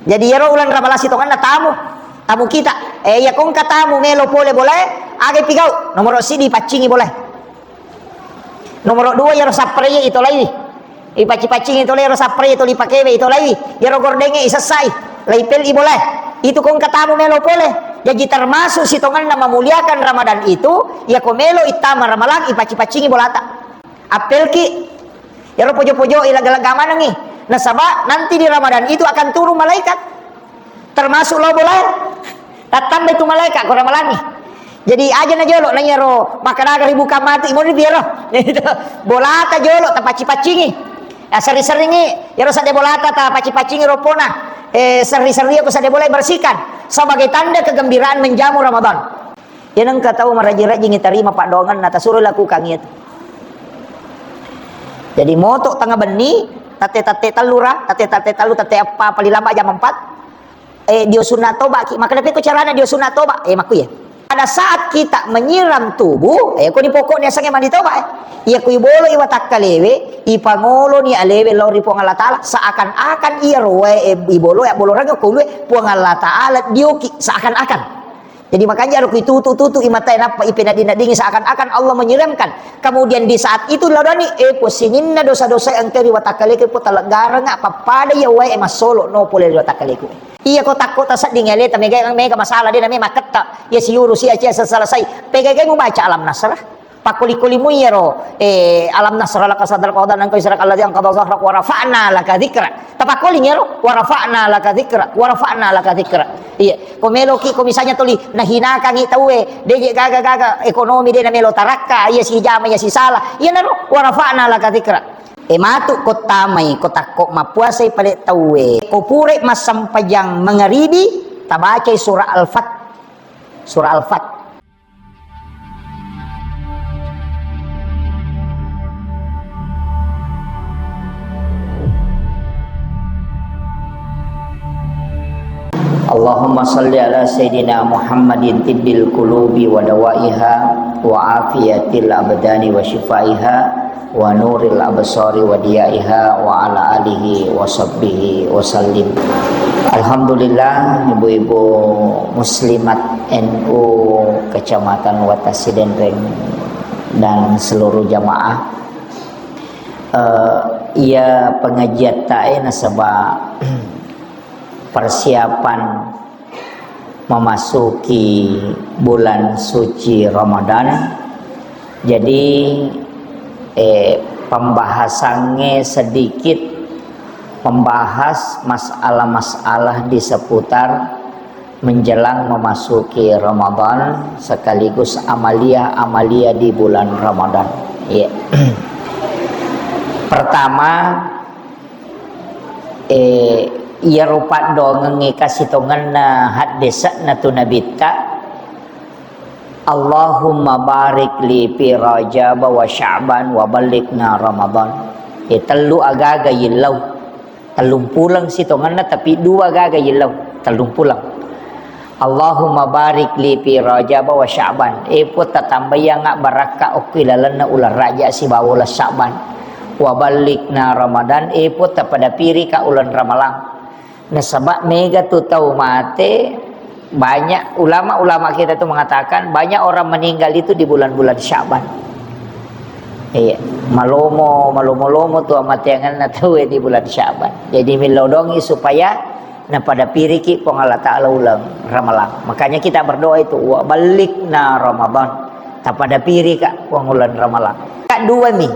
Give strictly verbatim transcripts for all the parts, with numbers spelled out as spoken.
Jadi iyaro uleng Ramalang sitongenna tamu, tamu kita. Eh, iya ko engka tamu melo pole bolae, aga ipigau? Nomoro siddi, paccingi bolae. Nomoro dua, iyaro sappereye itolaiwi. Ipacci-paccingi tole iyaro sappereye toli pakewe itolaiwi. Iyaro gordengnge isessai. Laipelli bolae. Itu ko engka tamu melo pole. Jaji termasuk sitongenna memuliakan Ramadan itu, iya ko melo ittama Ramalang, ipacci-paccingi bolata. Appelki, iyaro pojo-pojo i lega-lega manengi. Nasaba nanti di Ramadan itu akan turun malaikat. Termasuk lo bolae. Tattambai tu malaikat ko Ramalangi. Jadi aja na jolo na iyaro makkadaga ribuka mati mo di piero. Bolata jolo tapacci-paccingi. Ya, seri-seringi iyaro sadde bolata tapacci-paccingi ropona. Eh, seri-seri ko sadde bolae bersihkan sebagai tanda kegembiraan menjamu Ramadan. Iya nengka tau maraji-rajingi tarima paddoangenna, tasuro lakukan iya tu. Jadi moto tengnga benni, tatte-tatte tellu ra, tatte-tatte tellu, tatte eppa, paling lambat jam empat. Eh, dio sunna toba ki. Makkeda pekko carana dio sunna toba? Eh, makku iya. Pada saat kita menyiram tubuh, eh, ko ni pokoknya sange mandi toba, eh. Iya ku ibolo i watakkalewe, ipangolo ni alewe lao ri Puang Allah Taala, seakan-akan iya roe, eh, ibolo ya bolorang ko ulue Puang Allah Taala dioki, seakan-akan. Jadi makanja ro kuitutu-tutu i matae nappa ipenaddi-naddingi seakan-akan Allah menyiramkan. Kemudian di saat itu laudani, eh, po sininna dosa-dosa engka ri watakkaleku po taleggarengnga pappada iya wae massolo no pole ri watakkaleku. Iya ko takko tasedding aleta mega, mega masalah de na me makketta. Iya siuru si acia selesai. Pegai-gai mubaca alam nasrah. Pakkoli-koli mu iyaro, eh, alam nasrah laka sadrak wa wada'na anka wizrak alladzi anqadha zahrak wa rafa'na laka dzikrak. Tapakkoli iyaro, wa rafa'na laka dzikrak, wa rafa'na laka dzikrak. Iya, ko meloki, ko misalnya tuli nahinakangi tauwe, deje gaga-gaga ekonomi de na melo tarakka, iya sijama, iya sisala. Iyanaro, wa rafa'na laka dzikrak. Eh, matu ko tamai, ko takko mappuasai pale tauwe. Ko pure massempajang mangaribi, tabacai surah Al-Fat. Surah Al-Fat. Allahumma salli ala Sayyidina Muhammadin tibbil qulubi wa dawaiha wa afiyatil abdani wa shifaiha wa nuril absari wa diyaiha wa ala alihi wa sahbihi wa sallim. Alhamdulillah, ibu-ibu muslimat N U Kecamatan Watasi Denreng dan seluruh jamaah. Eh, iya pengajian tae nasaba persiapan memasuki bulan suci Ramadan. Jadi, eh, pembahasannya sedikit membahas masalah-masalah di seputar menjelang memasuki Ramadan sekaligus amalia-amalia di bulan Ramadan. Iya. Pertama, eh, iyaro paddoangeng e kasitongenna haddese'na tu Nabitta, "Allahumma barik li fi Rajab wa Sya'ban wa ballighna Ramadan." Eh, tellu agaga yillau. Tellumpuleng sitongenna, tapi dua gaga yillau. Tellumpuleng. Allahumma barik li fi Rajab wa Sya'ban. Eh, Puang, tatambaiyangnga barakka okko ilalenna uleng Rajab sibawa uleng Sya'ban. Wa ballighna Ramadan. Eh, Puang, tapadapirika uleng Ramalang. Nasaba mega tu tau mate, banyak ulama-ulama kita tu mengatakan banyak orang meninggal itu di bulan-bulan Sya'ban. Iya, malomo, malomo-lomo tu amateangenna tau di bulan Sya'ban. Jadi millau dongi supaya napadapiriki Puang Allah Ta'ala uleng Ramalang. Makanya kita berdoa itu, "Wa ballighna Ramadan." Tapadapirika Puang uleng Ramalang. Kedua mi,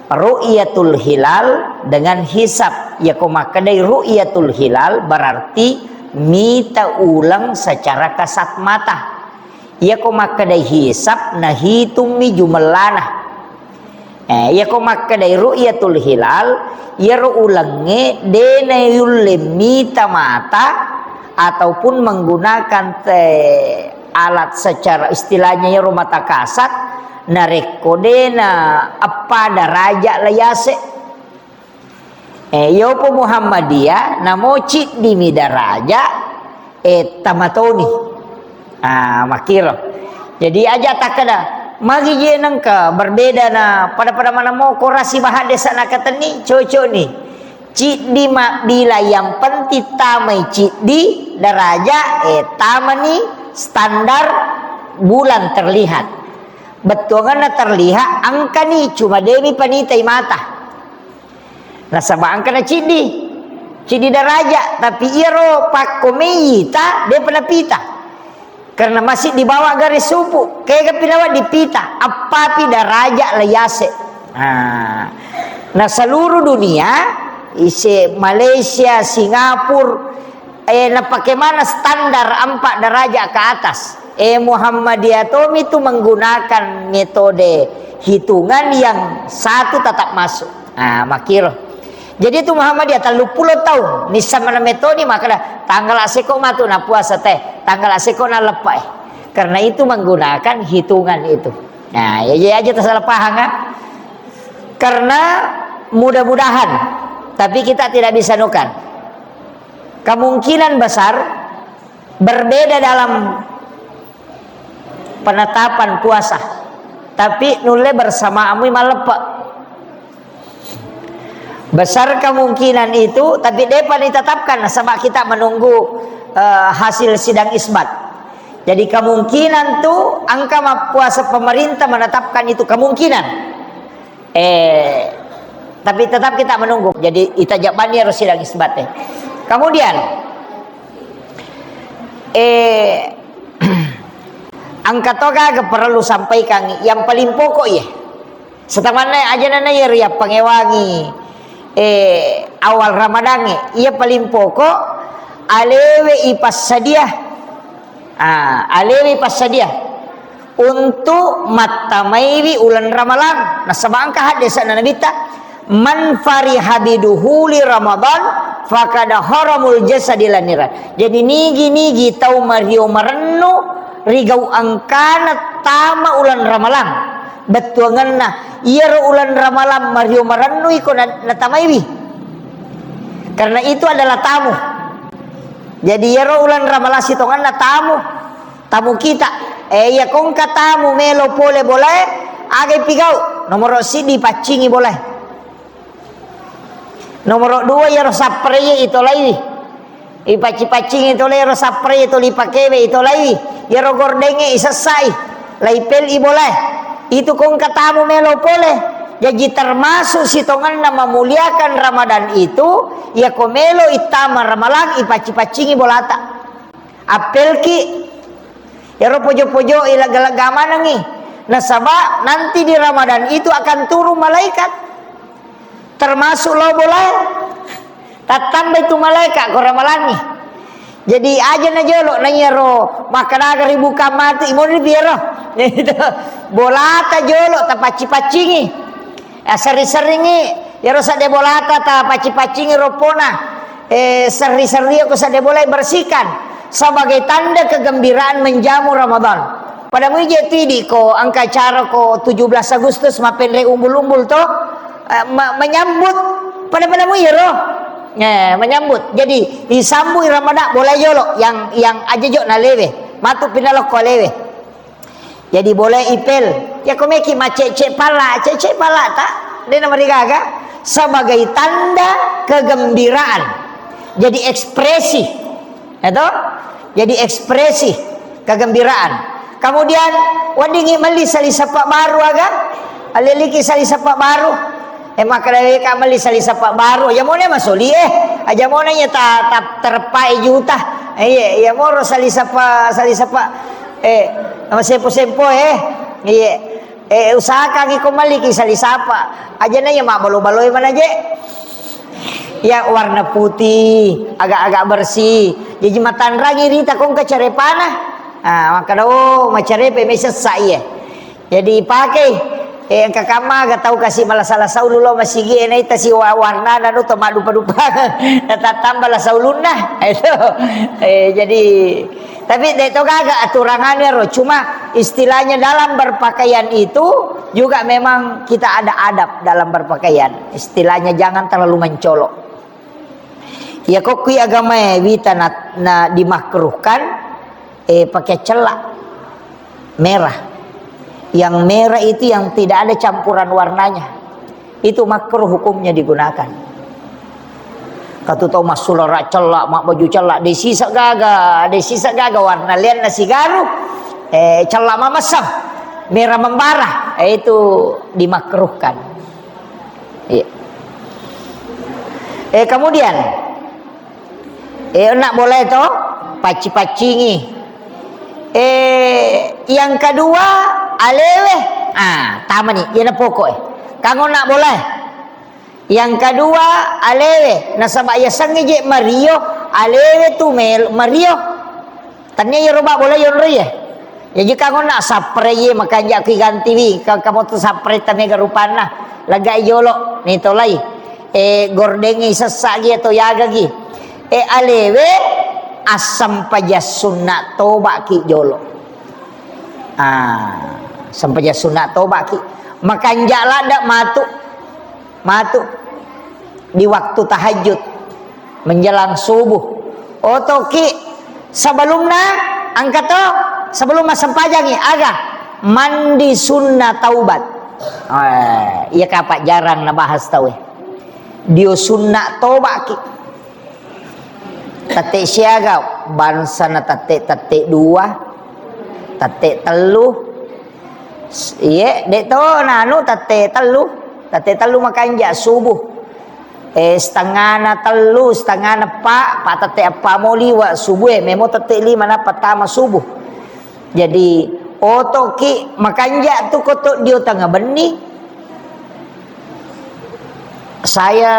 ru'yatul hilal dengan hisab. Yako makkedai ru'yatul hilal berarti mita uleng secara kasat mata. Yako makkedai hisab, nahitungmi jumellana. Eh, iyako makkedai ru'yatul hilal, iyaro ulengnge de nayulle mita mata ataupun menggunakan te-, alat secara istilahnya iyaro mata kasat, narekko de na eppa daraja layase. Eh, yopo Muhammadiyah, namo ciddimi daraja, eh, tamatoni. Ah, makkiro. Jadi aja takkeda, magi je nengka berbeda na pada-pada mana mo korasi bahadesa nakatenni, cocok ni. Ciddi mabbila, yang penting tamai ciddi daraja, eh, tamani standar bulan terlihat. Bettuanganna terlihat, angkani cuma demi panitai mata. Nasaba angkana ciddi, ciddi daraja, tapi iyaro pakko meita, depa napita. Karena masih di bawah garis supu, kega pinawa dipita, appapi daraja layase. Nah, nah, seluruh dunia, ise Malaysia, Singapura, eh, napake mana standar empat derajat ke atas. Eh, Muhammadiyah tomi tu menggunakan metode hitungan yang satu tetap masuk. Nah, makiro. Jadi itu Muhammadiyah telluppulo taung, nissa mana metode, maka dah tanggal aseko matu na puasa teh, tanggal aseko na lepa, eh. Karena itu menggunakan hitungan itu. Nah, ya, ya aja tersalah paham, kan? Karena mudah-mudahan, tapi kita tidak bisa nukar. Kemungkinan besar berbeda dalam penetapan puasa, tapi nulle bersamaanmu maleppe. Besar kemungkinan itu, tapi depa ditetapkan, sebab kita menunggu, eh, hasil sidang isbat. Jadi kemungkinan tu engka mappuasa pemerintah menetapkan itu kemungkinan. Eh, tapi tetap kita menunggu. Jadi, ita jabani harus sidang isbat, eh. Kemudian, eh, engka to gaga perlu sampaikan yang paling pokok, ya. Setamanna aja nana ya, ya pangewangi, eh, awal Ramadan, eh. Iya paling pokok, alewe ipassadia. Ah, alewi passadia untuk mattamaiwi uleng Ramalang. Nasaba engka haddese'na Nabitta, "Man fariha biduhuli Ramadan, fakada haramul jasadi laniran." Jadi, nigi-nigi tau mario marennu rigau engkana tama uleng Ramalang. Bettuangenna, iyaro uleng Ramalang mario marennu iko na-, natamaiwi. Karena itu adalah tamu. Jadi, iyaro uleng Ramalang sitongenna tamu. Tamu kita. Eh, iya kongka tamu melo pole bolae, agai pigau? Nomoro siddi, paccingi bolae. Nomoro dua, iyaro sappareye itolaiwi. Ipacci-paccingi tole iyaro sappareye toli pakewe itolaiwi. Iyaro gordenge isessai. Laipel i bolae. Itu kongka tamu melo pole. Jaji termasuk sitongenna memuliakan Ramadan itu, iya ko melo ittama Ramalang, ipacci-paccingi bolata. Appelki, iyaro pojo-pojo i lega-lega manengi. Nasaba nanti di Ramadan itu akan turun malaikat. Termasuk lao bolae. Tattambai tu malaikat ko Ramalangi. Jadi aja na jolo na iyaro makkadaga ribuka matu imoni piero. Itu. Bolata jolo tapacci-paccingi. Eh, sering-seringi, iyaro sadde bolata ta pacci-paccingi roppona. Eh, seri-seri ko sadde bolai bersihkan sebagai tanda kegembiraan menjamu Ramadan. Pada mui je tu idi ko engka acara ko tujuh belas Agustus mappenre umbul-umbul to, eh, me-, menyambut pada-pada mui iyaro. Eh, menyambut. Jadi, isambui Ramadan bolai jolo yang, yang aja jo nalewe. Matu pinalokko alewe. Jadi boleh ipel. Ya ko meki macece pala, cece pala ta? De namarigaga sebagai tanda kegembiraan. Jadi ekspresi. Ya toh? Jadi ekspresi kegembiraan. Kemudian weddingi melli sali sappa baru aga? Aleliki sali sappa baru. Eh, makkeda ka melli sali sappa baru, aja mone masoli, eh. Aja mone ya ta, ta terpai juta. Eh, iya, iya moro sali sappa, sali sappa, eh, nama sempo-sempo, eh. Iya. Eh, usahakan iko melli ki sali sappa. Aja na ya mabbalo-balo mana je. Ya warna putih, agak-agak bersih. Jadi matanrangi rita kongka carepana. Ah, makkeda, oh, macarepe mesessa iya. Jadi pakai, eh, engka kamma ga tau kasi malasa-lasa ulu lo masigi, eh, naita si wa-, warnana no to maddupa-dupa. Natattamba lasa ulunna. Itu. Eh, jadi, tapi de to gaga aturangannya ro. Cuma istilahnya dalam berpakaian itu juga memang kita ada adab dalam berpakaian. Istilahnya jangan terlalu mencolok. Iya, ko kui agamae wita na, na dimakruhkan, eh, pakai cella merah. Yang merah itu yang tidak ada campuran warnanya. Itu makruh hukumnya digunakan. Katu tau massulara cella, mabbaju cella, de sisa gaga, de sisa gaga warna lianna sigaru, eh, cella mamessang, merah membara, eh, itu dimakruhkan. Iya. Eh, kemudian, eh, nak boleh to, pacci-paccingi. Eh, yang kedua, alewe. Ah, tamani, iyana pokok, eh. Kanggo nak boleh. Yang kedua, alewe. Nasaba yasengnge je mario, alewe tu mel-, mario. Tania yero ba bola yonro ye. Jaji kanggo nak sapre ye, makanja kui ganti wi. Ka-, kamu tu sapre tamega rupanna. Lega jolo, ni tolai. Eh, gordengi sessa gi atau yaga gi. Eh, alewe, assempajang sunna toba ki jolo. Ah, sempajang sunna toba ki. Makanja ladda matu. Matu di waktu tahajud menjelang subuh. Otoki sebelumna engka to, sebelum massempajangi aga mandi sunna taubat. Eh, iya kapa jarang nabahas tau e. Dio sunna toba ki. Tette siaga, bangsana tette, tette dua, tette tellu. S-, iye, de to nanu tette tellu. Tette tellu makanja subuh. Eh, setengahna tellu, setengahna eppa, pa tette eppa mo liwa subuh e, memo tette lima nappa tama subuh. Jadi, otoki makanja tu koto dio tengnga benni. Saya,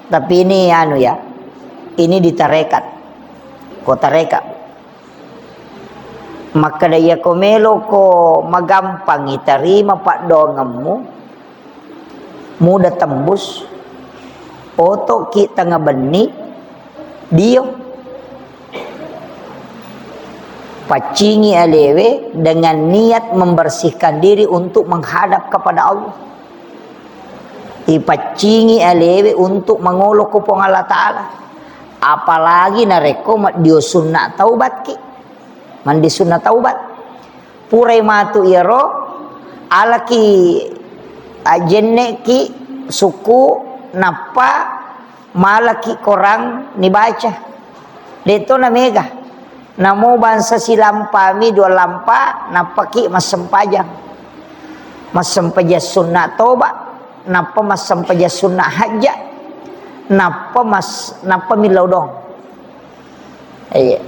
tapi ini anu ya, ini di tarekat. Ko tarekat. Makkeda iyako meloko magampang itarima paddoangemmu, muda tembus, otoki tengnga benni, dio. Paccingi alewe dengan niat membersihkan diri untuk menghadap kepada Allah. Ipaccingi alewe untuk mangolo ko Puang Allah Ta'ala. Apalagi narekko meddio sunna taubatki. Mandi sunna taubat. Purai matu iyaro, alaki, ajenneki sukku, nappa malaki korang nibaca. De'to na mega. Namo bangsa silampami dua lampa, nappaki massempajang. Massempajang sunna toba, nappa massempajang sunna hajja, nappa mas-, nappa millau dong. Iya.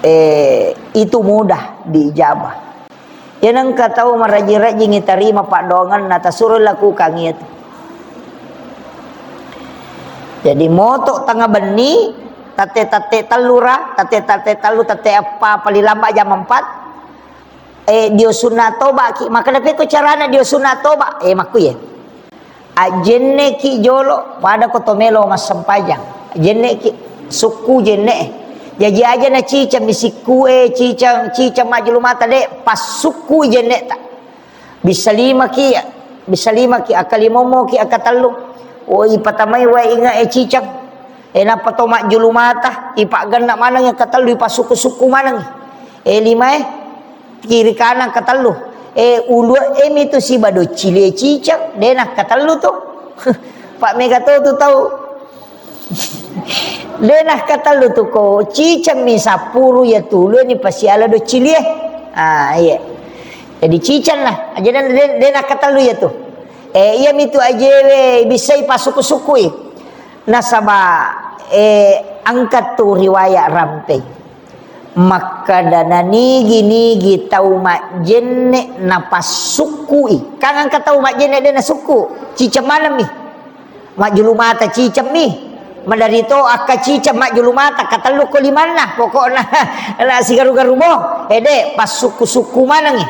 Eh, itu mudah diijabah. Iya nengka tau marajing-rajing itarima paddoangenna, tasuro lakukan iya tu. Jadi moto tengnga benni, tatte-tatte tellura, tatte-tatte tellu, tatte eppa, paling lambat jam empat, eh, dio sunna tobaki. Makkeda pekko carana dio sunna toba? Eh, makkuye. Ajenneki jolo, pada ko to melo massempajang. Ajenneki, sukku jenne'e. Jaji aja na ciceng mi sikkue, ciceng, ciceng majjulu mata de, passukkui jenne'ta. Bisa limaki, bisa limaki, akka limomoki, akka tellu. Oh, ipatamai wae inge'e ciceng. E, nappa to majjulu mata, ipaggenna maneng, katellu ipassukku-sukku maneng. E, lima e, kiri kanan katellu. E, ulu e mi tu siba doccilie ciceng, de nakkatellu tu. Pak mega to tu tau. De nakkatellu tu ko ciceng mi sappuru ya tulu ni pasiala doccilie. Ah, iya. Jadi ciceng nah, aja de, de, de nakkatellu ya tu. E, iya mi tu ajewe bisai pasukku-sukkui. Nasaba, eh, engka tu riwayat rampei. Makkeda nanigi-nigi tau majjenne napassukkui. Kan engka tau majjenne de nasukku, ciceng maneng mi. Majjulu mata ciceng mi. Maderri to akka ciceng majjulu mata, katellu ko limanna, pokokna na sigaru-garu mo. Eh, de, passukku-sukku manengi.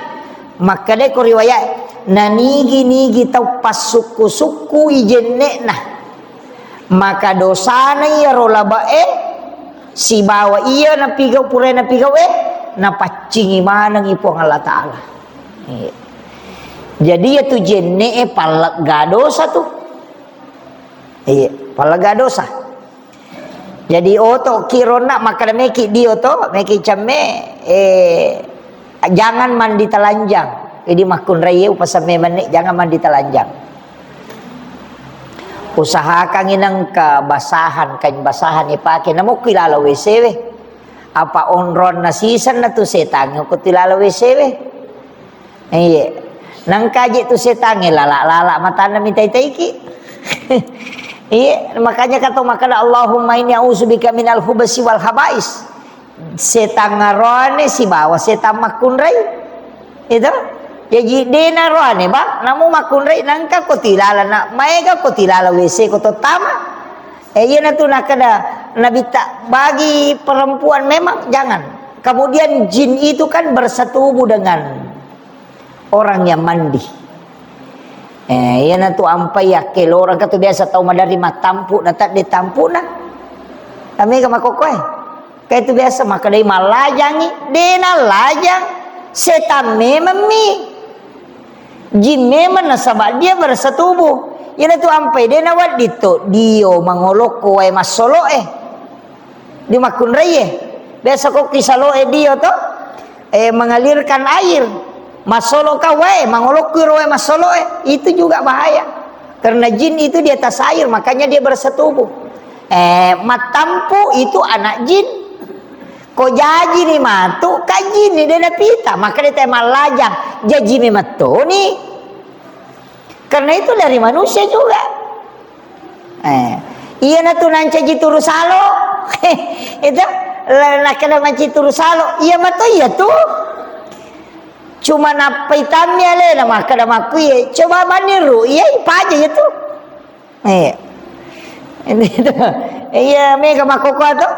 Makkeda ko riwayat, nanigi-nigi tau passukku-sukkui jenne'na. Maka dosana iyaro labe'e sibawa iya napigau, purai napigau'e, napaccingi manengi Puang Allah Ta'ala. Iya. Jadi, iya tu jenne'e pallegga dosa tu. Iya, pallegga dosa. Jadi, oto ki ronna makkeda meki dio to, meki cemme, eh, jangan mandi telanjang. Jadi, makkunraie upasamme menne, jangan mandi telanjang. Usahakangngi nengka basahan, kain basahan ipake, namukki lalo W C we. Apa onronna sisenna tu setangnge ko tu lalo W C we. Iya. Nengka je tu setangnge lala-lala matanna mitai-taiki. Iya, makanya kata makkeda, "Allahumma inni a'udzubika minal khubasi wal khaba'is." Setang aroane sibawa setang makkunrai. Itu. Jaji dena roane, Bang, namu makkunrai nangka ko tilalana, maega ko tilala W C ko tottama. Eh, iyanatu nakkeda Nabitta, bagi perempuan memang jangan. Kemudian jin itu kan bersetubuh dengan orang yang mandi. Eh, iyanatu ampai yakkelorang katu biasa tau madari mattampu na tadde tampuna. Tamega makokoe. Kaitu biasa makkedai mallajangi, dena lajang, setan mememmi. Jin memang nasaba dia bersetubuh. Iyanatu ampai dena wedding to dio mangolokko wae massoloe. Di makkunraie. Biasa ko kisaloe dio to, eh, mengalirkan air. Massolo ka wae, mangolokko ro wae massoloe. Itu juga bahaya. Karena jin itu di atas air, makanya dia bersetubuh. Eh, mattampu itu anak jin. Ko jaji ni matu, ka jin ni dena pita, maka dia teh mallajang. Jaji memettoni. Karena itu dari manusia juga. Eh, iyanatu nancaji turu salo. Itu, la-, nakkeda mancaji turu salo. Iya mato iya tu. Cuma nappai tammi alena, makkeda makku iya. Coba maniru, iya ipaja iya tu. Iya. Iya, mega makkoko to.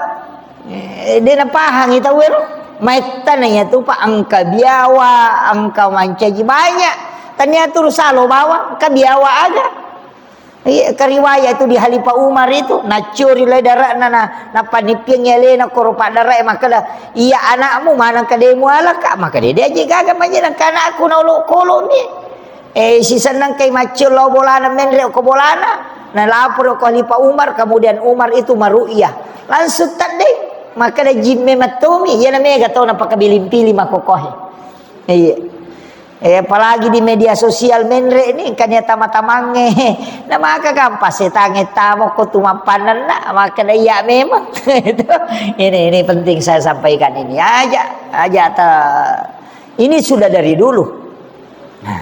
Eh, de napahangi tau ero. Maettana iya tu, Pak, engka biawa, engka mancaji banyak. Tania turu salo bawang, engka biawa aga. Iya, kariwaya itu di Khalifah Umar itu, naccuri lai dara'na na, napanippiangi alena koro paddarae makkeda, "Iya anakmu maneng kademu alaka?" Makkeda, "Dia aja gaga manyedang ka anakku na olo-, kolo ni." Eh, sisennang kai maccio lao bolana menre ko bolana. Na lapor ko Khalifah Umar, kemudian Umar itu maru'yah. Langsung tadde, makkeda jimme mattomi, iya na mega tau napakabiling-piling makokohe. Iya. Eh, apalagi di media sosial menre ni, kan ya tama-tamange. Na maka gampang setange tamo ko tu mappanenna, makkeda iya memang. Itu, ini, ini penting saya sampaikan ini. Aja, aja ta-, ini sudah dari dulu. Nah,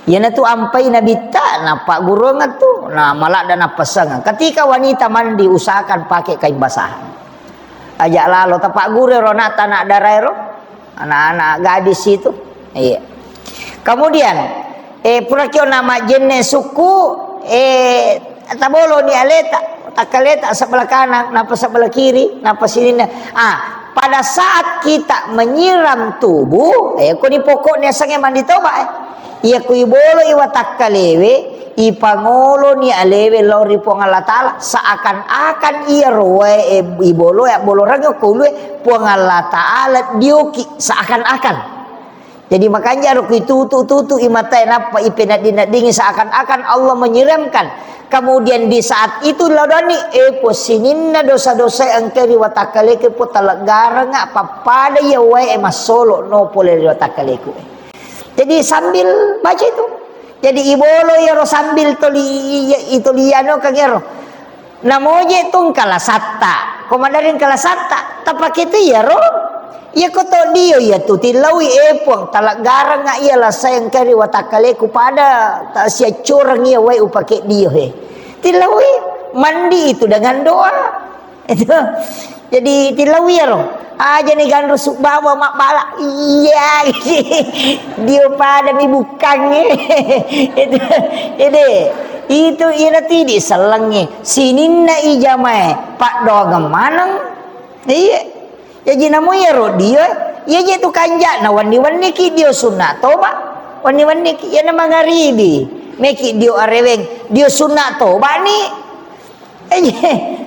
iyanatu ampai Nabitta, nappagguruang tu, nah, maladda nappasang. Ketika wanita mandi, usahakan pakai kain basah. Aja lalo tapagguru ro anak, anak daraero. Anak-anak gadis itu. Iya. Kemudian, eh, pura kio nama jenne suku, eh, taboloni aleta, takkaleta sebelah kanan, napa sebelah kiri, napa sininna. Ah, pada saat kita menyiram tubuh, eh, koni pokoknya sange mandi toba, eh. Iya ku ibolo iwa takkalewe, ipangoloni alewe lao ri Puang Allah Ta'ala, seakan-akan iya roe, eh, ibolo, eh, bolorangi ko ulue Puang Allah Ta'ala dioki, seakan-akan. Jadi, makanja ro kuitutu-tutu i matae nappa ipenedding-neddingi seakan-akan Allah menyiramkan. Kemudian di saat itu laudani, eh, po sininna dosa-dosa engka ri watakkaleku po taleggarengnga pappada iya wae massolo no pole ri watakkaleku. Jadi, sambil baca itu. Jadi, ibolo iyaro sambil toli, itoli anu kangero. Namoje tu engka lasatta. Ko maderri engka lasatta, tapake tu iyaro. Iya ko to dio iya tu tillaui, eh, Puang, taleggarengnga iya lasae engka ri watakkaleku pada ta siaccureng iya wae upake dio he. Tillaui, mandi itu dengan doa. Itu. Jadi tillaui iyaro. Aja ni ganru subbawa mabbala. Iya. Dio pada mi bukkangnge. Itu. Jadi itu ira tidi sellengnge. Sininna ijamae paddoangeng maneng. Iya. Jaji namo iyaro dio, iya je tu kanja'na wenni-wenniki dio sunna toba. Wenni-wenniki iyana mangaribi. Meki dio areweng, dio sunna toba ni. Eh,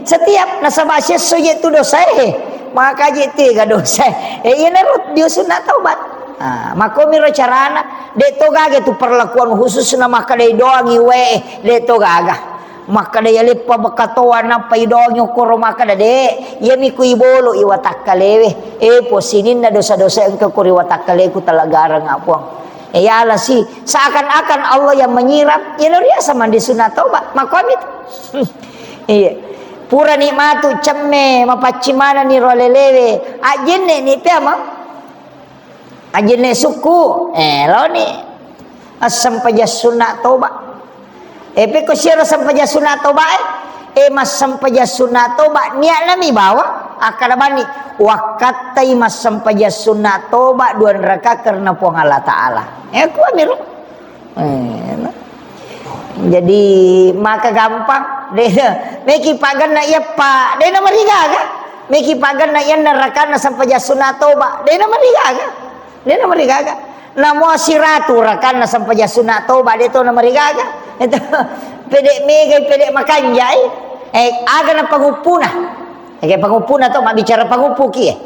setiap nasaba siesso je tu dosae, maka je tega dosae. Eh, iyanaro dio sunna taubat. Ah, makkomiro carana, de to gaga tu perlakuan khususna makkadai doangi wae, de to gaga. Makkada yaleppa bekatoa nappa idongi okkoro makkada de, iyami ku ibolo iwatakkalewe. Eh, po sininna dosa-dosa engka ko ri watakkaleku taleggarengnga Puang. Eh, ya Allah sih, seakan-akan Allah yang menyiram. Ya, luar biasa mandi sunat toba. Makomi tu. Iya. Pura nikmatu cemme, mapaccing manenni ro lelewe. Ajenne ni pia, Mang. Ajenne sukku. Eh, loni. Assempajang sunat toba. Eh, pekko siaro sempajang sunat toba, eh? Eh, massempajang sunat toba, niatna mi bawa. Akkada bani, wakkattai massempajang sunat toba dua raka karena Puang Allah Ta'ala. Eh, kuamiro. Eh, nah. Jadi, maka gampang. De, meki paganna iya, Pak. De na marigaga. Meki paganna iya narakanna sempajang sunat toba. De na marigaga. De na marigaga. Namo siratu rakanna sempajang sunat toba, de to na marigaga. Itu pede megai, pede makanjai. Eh, aga na panguppuna. Ege panguppuna to, mabbicara panguppu ki, eh.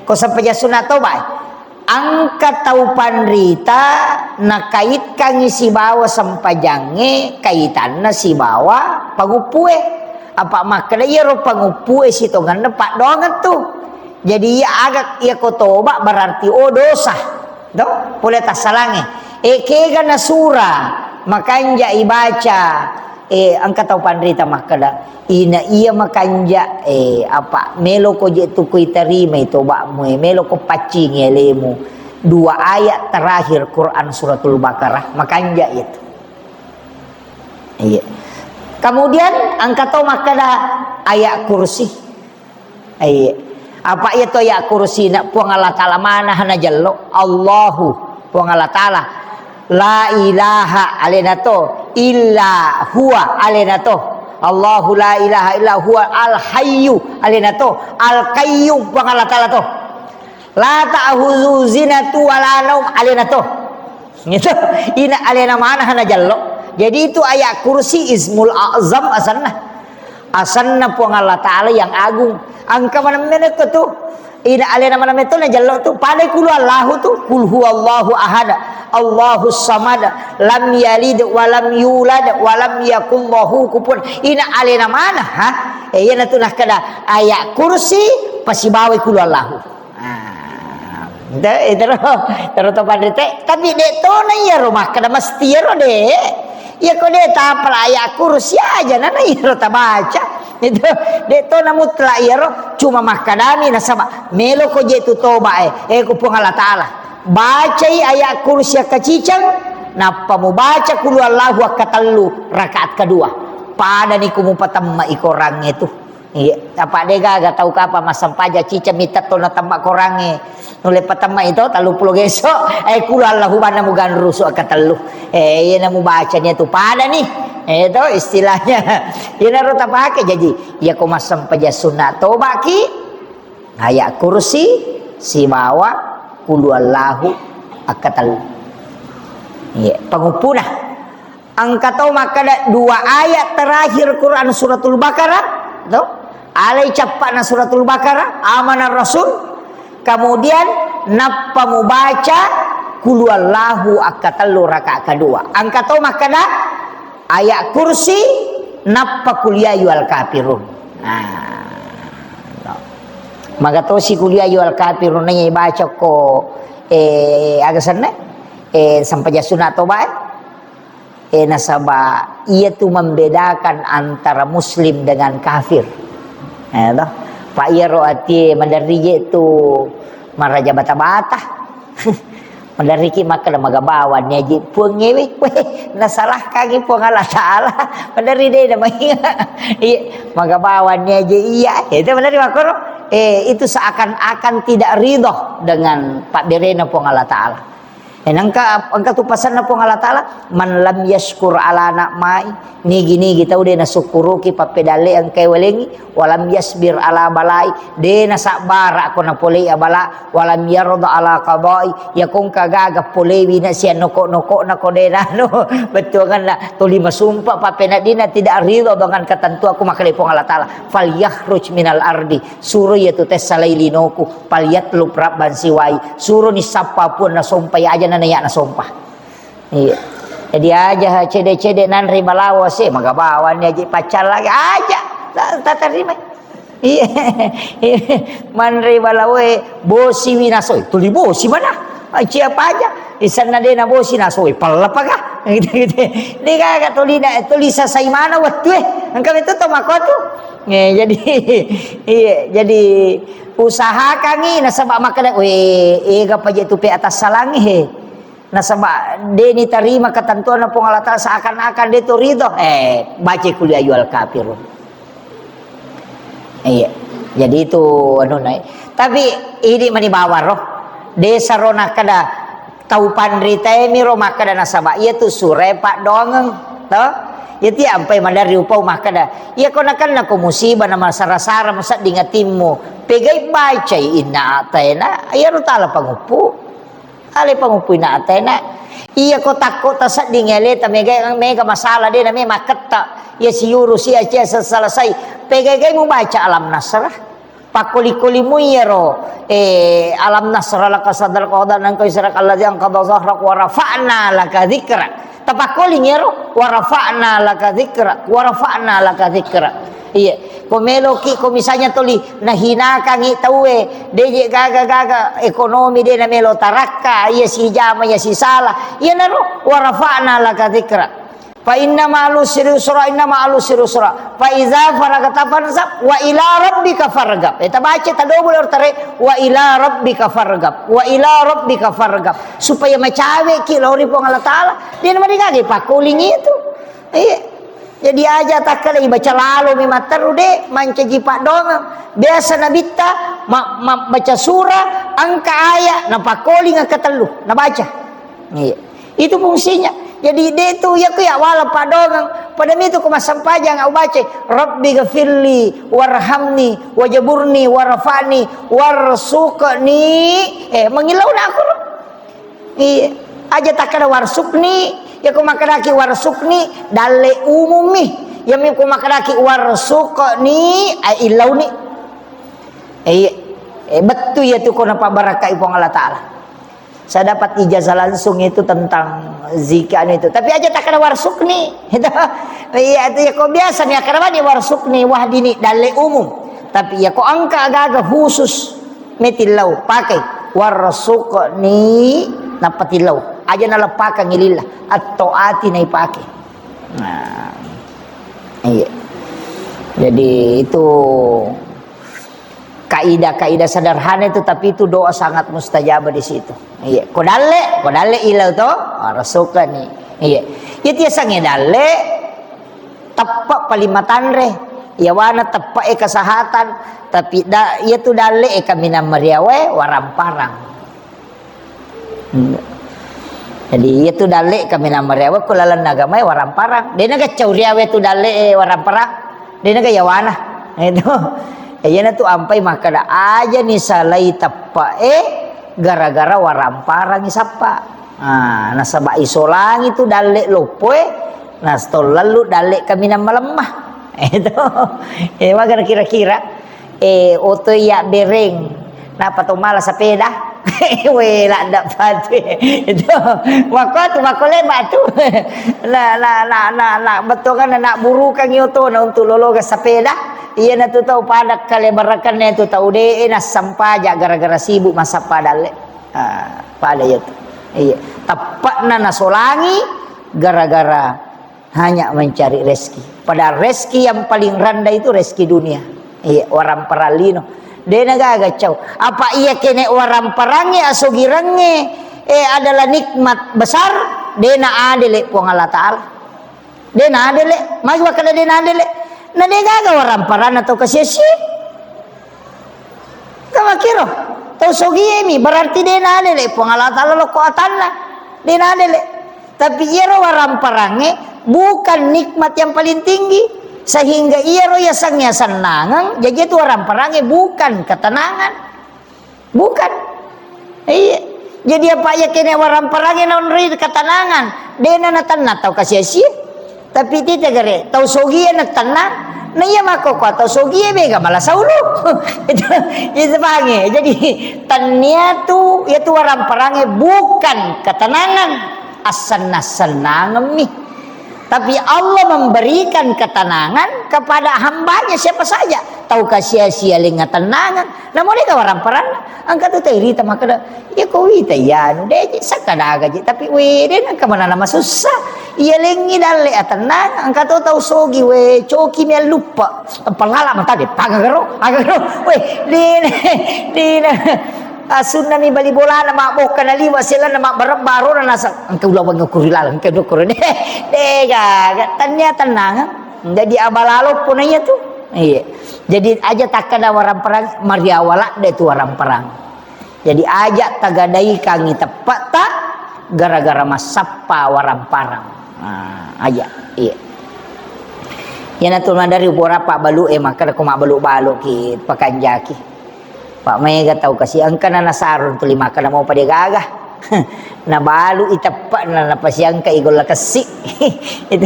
Ko sempajang sunat toba, eh. Engka tau panrita nakaitkangngi sibawa sempajangnge kaitanna sibawa panguppue. Apa makkeda iyaro panguppue sitongenna paddoangeng tu. Jadi iya aga iya ko toba berarti, oh, dosa. To? Pole tassalangnge. E, kega nasura makanja ibaca. Eh, engka tau panrita makkeda, ina iya makanja, eh, apa, meloko je tu kuitarimai toba'mu, eh, meloko paccingi alemu. Dua ayat terakhir Quran Suratul Baqarah, makanja itu. Iya. Kemudian engka tau makkeda ayat kursi. Iya. Apa iya to ayat kursi na Puang Allah Ta'ala mana hana jello? Allahu, Puang Allah Ta'ala. La ilaha alena to, illa huwa alena to. Allahu la ilaha illa huwa al hayyu alena to. Al qayyum Puang Allah Ta'ala to. La ta'khudzuhu sinatun wa la naum alena to. Gitu. Ina alena mana hana jello. Jadi itu ayat kursi ismul azam asanna. Asanna Puang Allah Ta'ala yang agung. Engka maneng mene ko tu. Ina alena maneng meto na jello tu. Pada kulu Allahu tu. Kul huwallahu ahad. Allahu samad. Lam yalid wa lam yulad wa lam yakul lahu kufuwan. Ina alena mana, ha? Eh, iya natu nakkeda ayat kursi pasibawa kulu Allahu. Ah, ente, ente ro, ente ro to panrite. Tapi de to na iyaro makkeda mesti iyaro de. Iya ko de tapala ayat kursi aja na iyaro tabaca. Itu de to na mutlak iyaro, cuma makkadami nasaba melo ko je tu toba e. Eh, ku Puang Allah Ta'ala. Bacai ayat kursi akkaciceng, nappa mubaca kulu Allahu akkatellu rakaat kedua. Padani ku mupatemma i korangnge tu. Iya, apa de gaga tau kapa massempajang ciceng mitetto na temma korangnge. Nulle patemma itu telluppulo geso, eh, kulu Allahu banna muganrusu akkatellu. Eh, iya na mubaca ni tu pada ni. Eh, itu istilahnya. Iya naro tapake. Jadi, iya ko massempajang sunat tobaki, ayat kursi sibawa kulu Allahu akkatellu. Iya, panguppuna. Engka tau makkeda dua ayat terakhir Quran Suratul Baqarah, to? Alai cappa'na Suratul Baqarah, Amanar Rasul. Kemudian nappa mubaca Qul Huwallahu akkatellu rakaat kedua. Engka tau makkeda ayat kursi nappa Qul Ya Ayyuhal Kafirun. Nah, to. Maga tosi Qul Ya Ayyuhal Kafirun naiya baca ko, eh, aga senna? Eh, sempajang sunat toba, eh. Eh, nasaba iya tu membedakan antara muslim dengan kafir. Eh, toh. Pa iyaro atie maderri je tu maraja bata-bata. Maderriki makkeda magabawanni aje puangngewe. Weh, nasalahkangi Puang Allah Ta'ala. Maderri de na mainga. Iya, magabawanni aje iya. Itu maderri makkoro. Eh, itu seakan-akan tidak ridho dengan pabberena Puang Allah Ta'ala. Eh, nangka, engka tu pasanna Puang Allah Ta'ala, "Man lam yashkur ala na'mai," nigi-nigi tau de nasukkuruki pappedalle engkae walengi, "Walam yasbir ala balai," de nasabbara ko napolei abala, "Walam yarda ala qadai," yakongka gaga polewi na sia noko-nokona ko de nanu, bettuanganna tuli masumpa pappeneddinna tidak ridho dengan ketentuanku, makkeda Puang Allah Ta'ala, "Fal yakhruj minal ardi," Suro iya tu tessalai linoku, "Falyatlub rabban siwai." Suro ni sappa puang nasompa, iya aja nana iya nasompa. Iya. Jadi aja cede-cede nanre balawo se, magabawanni aja paccallaki aja. Ta-, tatarimai. Iya. Manre balawo e, bosi winasoi. Tuli bosi mana? Siapa aja? Isenna de' nabosi nasoi pella paka. Gitu, gitu. De' gaga tuli na, tuli sasai mana wettue. Engka betul to makotu. Eh, jadi, iya, jadi usahakangi nasaba makkeda, "Weh, ega paje tu pe atas salangi he." Nasaba de' ni tarima ketentuan Puang Allah Ta'ala seakan-akan de' tu ridho. Eh, baca kul ya ayyuhal kafirun. Iya. Jadi itu anu naik. Tapi idi mani bawaro. Desa ro nakkeda tau panritae mi ro makkeda nasaba iya tu sure paddoangeng. To? Iya ti ampai madari upau makkeda. Iya ko nakenna ko musibah na masara-sara musedding atimmu. Pegai bacai inna atena. Iya ro tala panguppu. Ale panguppuina atena. Iya ko takko tasedding aleta mega, mega masalah de' na me makketta. Iya siuru si acia selesai. Pegai-gai mubaca alam nasrah. Pakkoli-kolimu iyaro, eh, alam nasrah laka sadrak wa wada'na anka wizrak alladzi anqadha zahrak wa rafa'na laka dzikrak. Tapakkoli iyaro, wa rafa'na laka dzikrak, wa rafa'na laka dzikrak. Iya, ko meloki, ko misalnya toli nahinakangi tauwe, deje gaga-gaga ekonomi de' namelo tarakka, iya sijama, iya sisala, iyanaro wa rafa'na laka dzikrak. Fa inna ma'al usri yusra, inna ma'al usri yusra. Fa idza faragta fansab, wa ila rabbika farghab. Eh, tabaca, tadobol ortare, wa ila rabbika farghab, wa ila rabbika farghab. Supaya macaweki lao ri Puang Allah Ta'ala. De' namarigaga pakkolingi itu. Iya. Jadi aja takkala ibaca lalo mi matteru de', mancaji paddoangeng. Biasa nabitta ma-, ma-, baca surah, engka ayat, napakkoling engka tellu, nabaca. Iya. Itu fungsinya. Jadi, de' tu, iya ku ya wala paddoangeng. Pada mitu ku massempajang au baca, "Rabbi ghafirli, warhamni, wajaburni, warfa'ni, warsuqni." Eh, mangillau na aku. Iya. Aja takkada warsuqni, ya ku makkedaki warsuqni, dalle umummi. Ya mi ku makkedaki warsuqni, ai illauni. Iya. Eh, bettu ya tu ko napabarakai Puang Allah Ta'ala. Saya dapat ijazah langsung itu tentang zikir anu itu. Tapi aja takkada warsuqni. Itu. Iya, itu ya ko biasa mi akkada mani warsuqni wahdini dalle umum. Tapi ya ko engka aga-aga khusus metillau pakai warsuqni napatillau. Aja naleppakang lillah. Atau ati naipake. Nah. Iya. Jadi itu kaidah-kaidah sederhana itu, tapi itu doa sangat mustajab di situ. Iya, ko dalle, ko dalle ilau to, warsuqni. Iya. Iya tiasangnge dalle, teppe paling matanre. Iyawana teppe e kesehatan, tapi da, iya tu dalle e kaminang mariawe, waramparang. Hmm. Jadi, iya tu dalle kaminang mariawa ku lalenna agamae waramparang. De naga cauriawe tu dalle e waramparang. De naga yawana. Itu. Iyana tu ampai makkada aja ni salai teppe e gara-gara waramparang isappa. Ah, nasaba isolangi tu dalle loppo e, nastollallu dalle kaminang malemma. Itu. Eh, magana kira-kira. Eh, oto iya bereng. Napa to mala sepeda? We, ladda patu. Itu. Wakko tu, wakko leba tu. La, la, la, la, la, bettuanna na burukangi otona untuk lologa sepeda. Iyana tu tau pada kalebarakkanna tu tau de e nassampaja gara-gara sibuk massappa dalle. Ah, pada iya tu. Iya. Teppa'na nasolangi gara-gara hanya mencari rezeki. Padahal rezeki yang paling rendah itu rezeki dunia. Iya, waramparang lino. De na gaga cau. Apa iya kene waramparangnge, asogirangnge, eh, adalah nikmat besar, de na adele Puang Allah Ta'ala. De na adele, magi makkada de na adele. Na de gaga waramparanna tau kasia-sia. Tamakiro, tau sogie mi, berarti de na adele Puang Allah Ta'ala lokko atanna. De na adele. Tapi iyaro waramparangnge bukan nikmat yang paling tinggi, sehingga iyaro yasengnge asennangeng, jaji itu waramparangnge bukan ketenangan. Bukan. Iya. Jadi apa iya kene waramparangnge naonroi ketenangan, de na natenna tau kasia-sia. Tapi tita gare, tau sogie na tenang, na iya makkokkoe tau sogie mega mala saulu. Itu, itu pange. Jadi, tania tu, iya tu waramparangnge bukan ketenangan, assenna-sennangemmi. Tapi Allah memberikan ketenangan kepada hambanya siapa saja. Tau kasi-asi aleng atennangeng, namo de' ga waramparang. Engka tu tau irita makkeda, "Iya ko wita iya anu, de' je sakkadaga je, tapi we de' nengka manana masussa. Iya lengngi dalle atennangeng, engka to tau sogi we coki mi alluppa. Palala mata de' pagagaro, agagaro. We, de' ne, de' ne." Asunna mi bali bolana mabbokka naliwa selanna mabbarebba arona nasa engka ulawengnge kuri laleng, engka dokoro. De', de' gaga, tennia tennangeng. Jadi abalalo pona iya tu. Iya. Jadi aja takkeda waramparang, mariawa ladde tu waramparang. Jadi aja tagadaikangi teppe'ta gara-gara massappa waramparang. Ah, aja. Iya. Iyanatu maderri uporappa balu e makkeda ko mabbalu-balu ki pakanjaki. Pak maega tau kasi engka na nasarung tuli makkeda mau pada gaga. Nabalu i teppe'na napasiangka i golla kessi. Itu,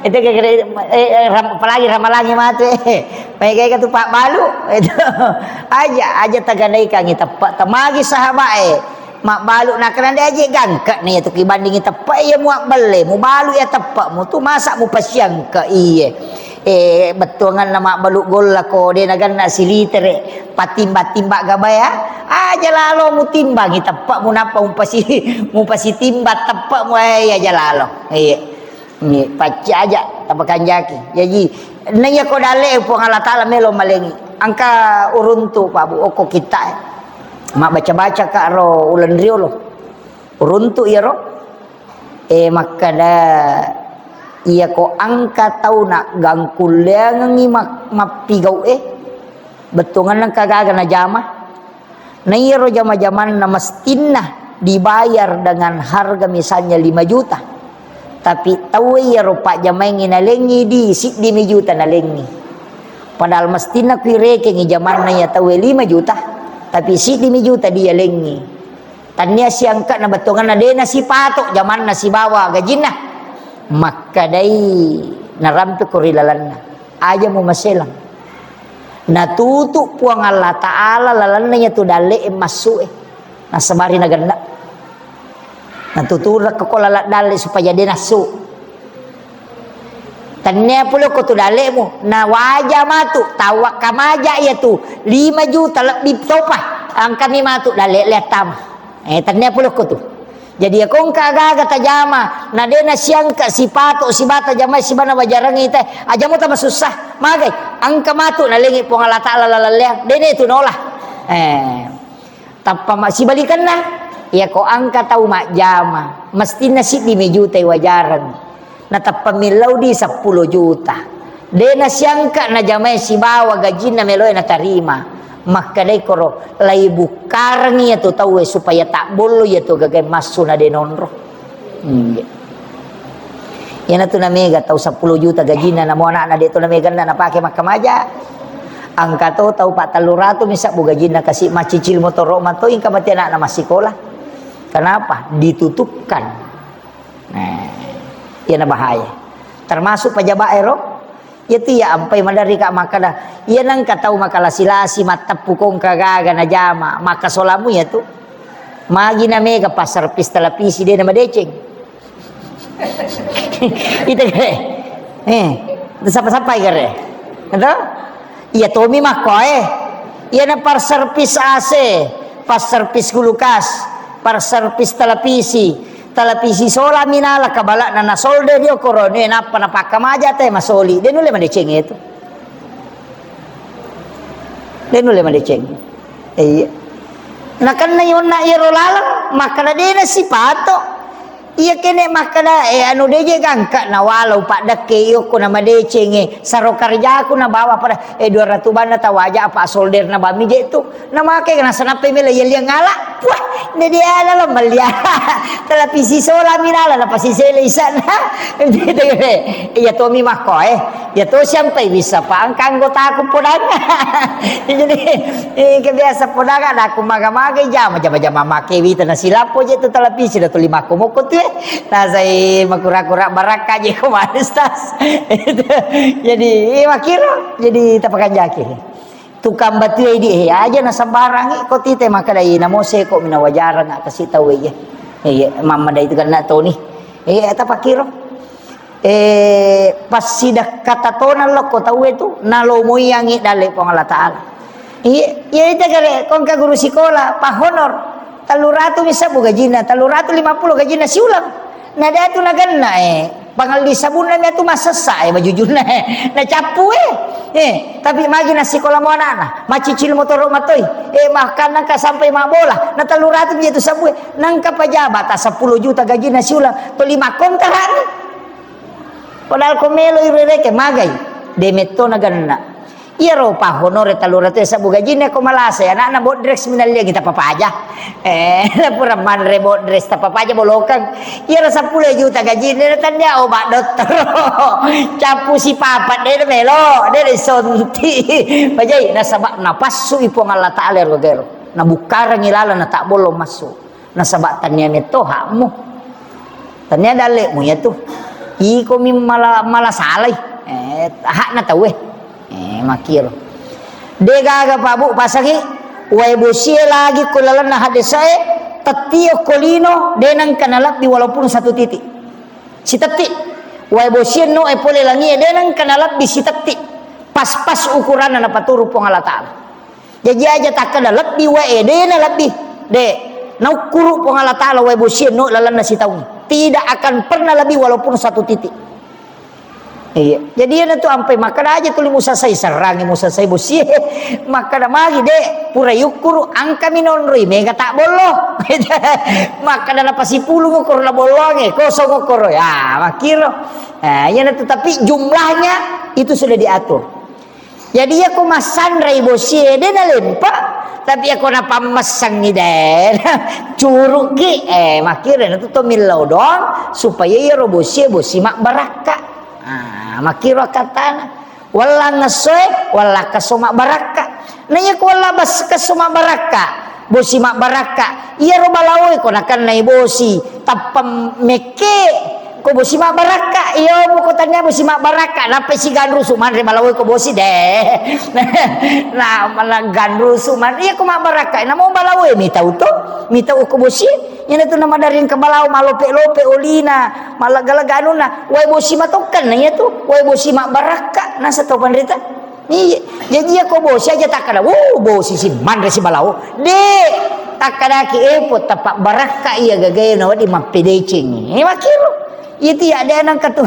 itu gara-gara, eh, eh, ram-, apalagi ramalangi matu, eh. Maega tu Pak balu. Itu. Aja, aja tagadaikangi teppe'ta. Magi sahabat e. Mabbalu nakkeda de' aje gangka ni itu kibandingi teppe' iya muabbelle, mubalu iya teppe'mu tu masa mupasiangka iye. Eh, bettuanganna mabbalu golla ko de' naganna silitere, patimba-timba gabaya. Aja lalo mutimbangi teppe'mu nappa mupasi-, mupasitimba teppe'mu, eh, aja lalo. Iya. Ni, pacci aja tapakanjaki. Jaji, naiya ko dalle Puang Allah Taala melo malengi. Engka uruntu Pak Bu, okko kitta e. Mabbaca-baca ka ro uleng riolo. Uruntu iyaro. Eh, makkeda, iya ko engka tau na gangkulleangengi mak-, mappigau e. Bettuanganna engka gaga najama. Na iyaro jama-jamanna mestinna dibayar dengan harga misalnya lima juta. Tapi tauwe iyaro pajjamaengngi nalengngi di siddi mi juta nalengngi. Padahal mestinna kui rekengngi jamanna iya tauwe lima juta, tapi siddi mi juta dialengngi. Tannia siangka'na bettuanganna de' nasipato jamanna sibawa gajinna. Makkedai narampe ko ri lalenna. Aja mumaselang. Natutu Puang Allah Ta'ala lalenna iyatu dalle'e massu'e. Nasabari nagenna. Natutu rekko ko laleng dalle supaya de' nassu. Tennia pole ko tu dalle'mu, na waja matu, tawwa kamaja iyatu lima juta lebbi topa. Engkami matu dalle' le attama. Eh, tennia pole ko tu. Jadi, iya ko engka aga-aga tajama, na de' nasiangka sipato, siba tajama, siba nawajarangngi te, aja muta masussa. Magai, engka matu nalengi Puang Allah Ta'ala lalalleang, de' ne tu nola. Eh, tappa ma-, sibalikanna, iya ko engka tau majjama, mestinna siddi mi juta wajarang. Natappa millau di seppulo juta. De' nasiangka najamai sibawa gajinna meloe natarima. Makkedai koro, lai bukkarengngi iyatu tauwe supaya tabbollo iyatu gagae massu na de' nonro. Hmm. Iyanatu namega tau seppulo juta gajinna, namo anakna de' to nameganna napake makkamaja. Engka to tau pattellu ratu mi sabbu gajinna kasi maccicil motoro mato engka mati anakna massikola. Kenapa? Ditutupkan. Nah, iyana bahaya. Termasuk pejabat ero, iyatu iya ampai maderri ka makkeda, iya nengka tau makalasi-lasi, matteppu kongka gaga najama, makkasolamu iyatu. Magi na mega passervis televisi de' na madeceng. Itu kare. Eh, sapa-sapa kare. Itu? Iya tomi makkoe. Iyana passervis A C, passervis kulkas, passervis televisi, televisi sola minala kabalakna nasolder dio korone nappa napakkamaja te masoli. De' nulle madeceng itu. De' nulle madeceng. Iya. Nakenna yonna iyaro laleng, makkeda de' nasipato. Iya kene makkeda, eh, anu de' je gangka na walau paddekke iyokko na madeceng, eh, saro karjaku na bawa pada, eh, dua ratu banna tawaja apa solder na bami je tu. Na make na sanappai mela iya liang ala. Wah, ne dia ala lo malia. Televisi sola minala na pasi sele isana. Iya tomi makko, eh. Iya to siampai bisa pa engka anggotaku podang. Jadi, eh, kebiasa podang ada aku maga-maga jama, jama-jama make wita na silappo je tu televisi da tuli makko mokko tu, eh. Nasai makura-kura barakka je ko manis tas. Jadi, eh, makiro, jadi tapakanjaki. Tukang batue idi, eh, aja na sembarangi ko tite makkedai namo seko mina wajarang kasi tau, eh. Eh, mamma dai tu kena toni. Eh, tapakkiro. Eh, passidakkata tona lokko tauwe tu, nalomoiangi dalle Puang Allah Ta'ala. Iya, iya, ita gare, kongka guru sikola, Pak Honor, tellu ratu mi sabbu gajinna, tellu ratu lima puluh gajinna siulang. Nada tu naganna, eh, pangalli sabunna mi atu masessa, eh, bajujunna, eh, nacappu, eh. Eh, tapi magi nasikola mo anakna, macicil motoro matoi, eh, bahkan nangka sampai mabbola, na tellu ratu mi tu sabbu, eh. Nangka pejabat, ta sepuluh juta gajinna siulang, to lima kontrak ni. Padahal ko melo i rereke, magai. De metto naganna. Iyaro Pak Honore tellu ratu sabbu gajinna ko malasa, anakna bodrek minalliangi tappa paja. Eh, pura manre bodrek tappa paja bolokeng. Iyaro seppulo juta gajinna, na tannia obat dottoro. Cappu sipapat, de melo, de sonti. Pajai, nasaba napassu i Puang Allah Ta'ala ero gero. Nabukkarangi laleng na tak bollo massu. Nasaba tania metto hakmu. Tania dalle'mu iyatu. Iko mi mala, mala salai. Eh, hakna tauwe. Eh, makkiro. De gaga Pak Bu, pasangi wae bosie lagi ko lalenna haddesae, tetti okko lino, de nengka nalebbi walaupun satu titik. Sitetti. Wae bosie no e pole langie, de nengka nalebbi sitetti. Pas-pas ukuranna napaturu Puang Allah Ta'ala. Jaji aja takkeda lebbi wae, de na lebbi. De. Naukkuru Puang Allah Ta'ala wae bosie no lalenna sitaung. Tidak akan pernah lebih walaupun satu titik. Iya. Jadi iyana tu ampai makkeda aja tuli musasai, serrangi musasai bosie. Makkeda magi, de, pura yukkuru, angkami nonroi, mega tak bollo. Makkeda napasipulung okoro na bolloange, kosong okoro. Ya, makkiro. Nah, iyana tu, tapi jumlahnya itu sudah diatur. Jadi, iya ko massanrai bosie, de nalempa. Tapi iya ko napammessangi, de, curuki. Eh, makkirana tu to millau doang, supaya iyaro bosie, bosi mabbarakka. Ah, makkiro akkatana. Wella ngessoe, wella kesso mabbarakka. Na iya ko wella bas-, kesso mabbarakka, bosi mabbarakka. Iyaro balaoe ko nakennai bosi, tappa mekke. Ko bosi mabbarakka, iyo, poko tania bosi mabbarakka, nappa siganrusu manre balaoe ko bosi, de. Nah, malah ganrusu manre, iya ko mabbarakka, namo balaoe mitau to, mitau ko bosi, iyana tu namadarring ke balao, malope-lope olina, malega-lega anunna, wae bosi matokkan na iya tu, wae bosi mabbarakka, nasa tau panrita. Iya, jaji iya ko bosi aja takkada, "Wuh, bosi si manre si balao." De, takkadaki, "Eh, po tappa barakka iya gagae na wedding mappedeceng." Eh, makkiro. Iya tu iya de nangka tu.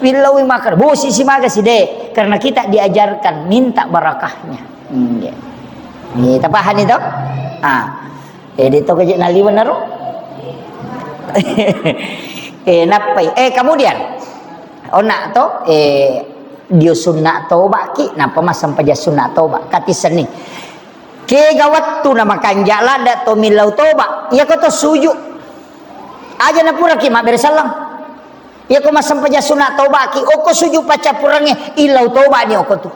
Billawi makkada, "Bosi si maga si de." Karena kita diajarkan minta barakahnya. Iya. Iya, tapahani to? Ah. Eh, de to gaje naliweng naro. Eh, nappai. Eh, kemudian Onna to, eh, dio sunna tobaki, nappa massempajang sunna toba. Katissenni. Kega wettu na makanja ladda to millau toba, iyako to suju. Aja napuraki mabbere sallang. Iyako massempajang sunna tobaki, oko suju paccappurengnge, illau toba ni oko tu.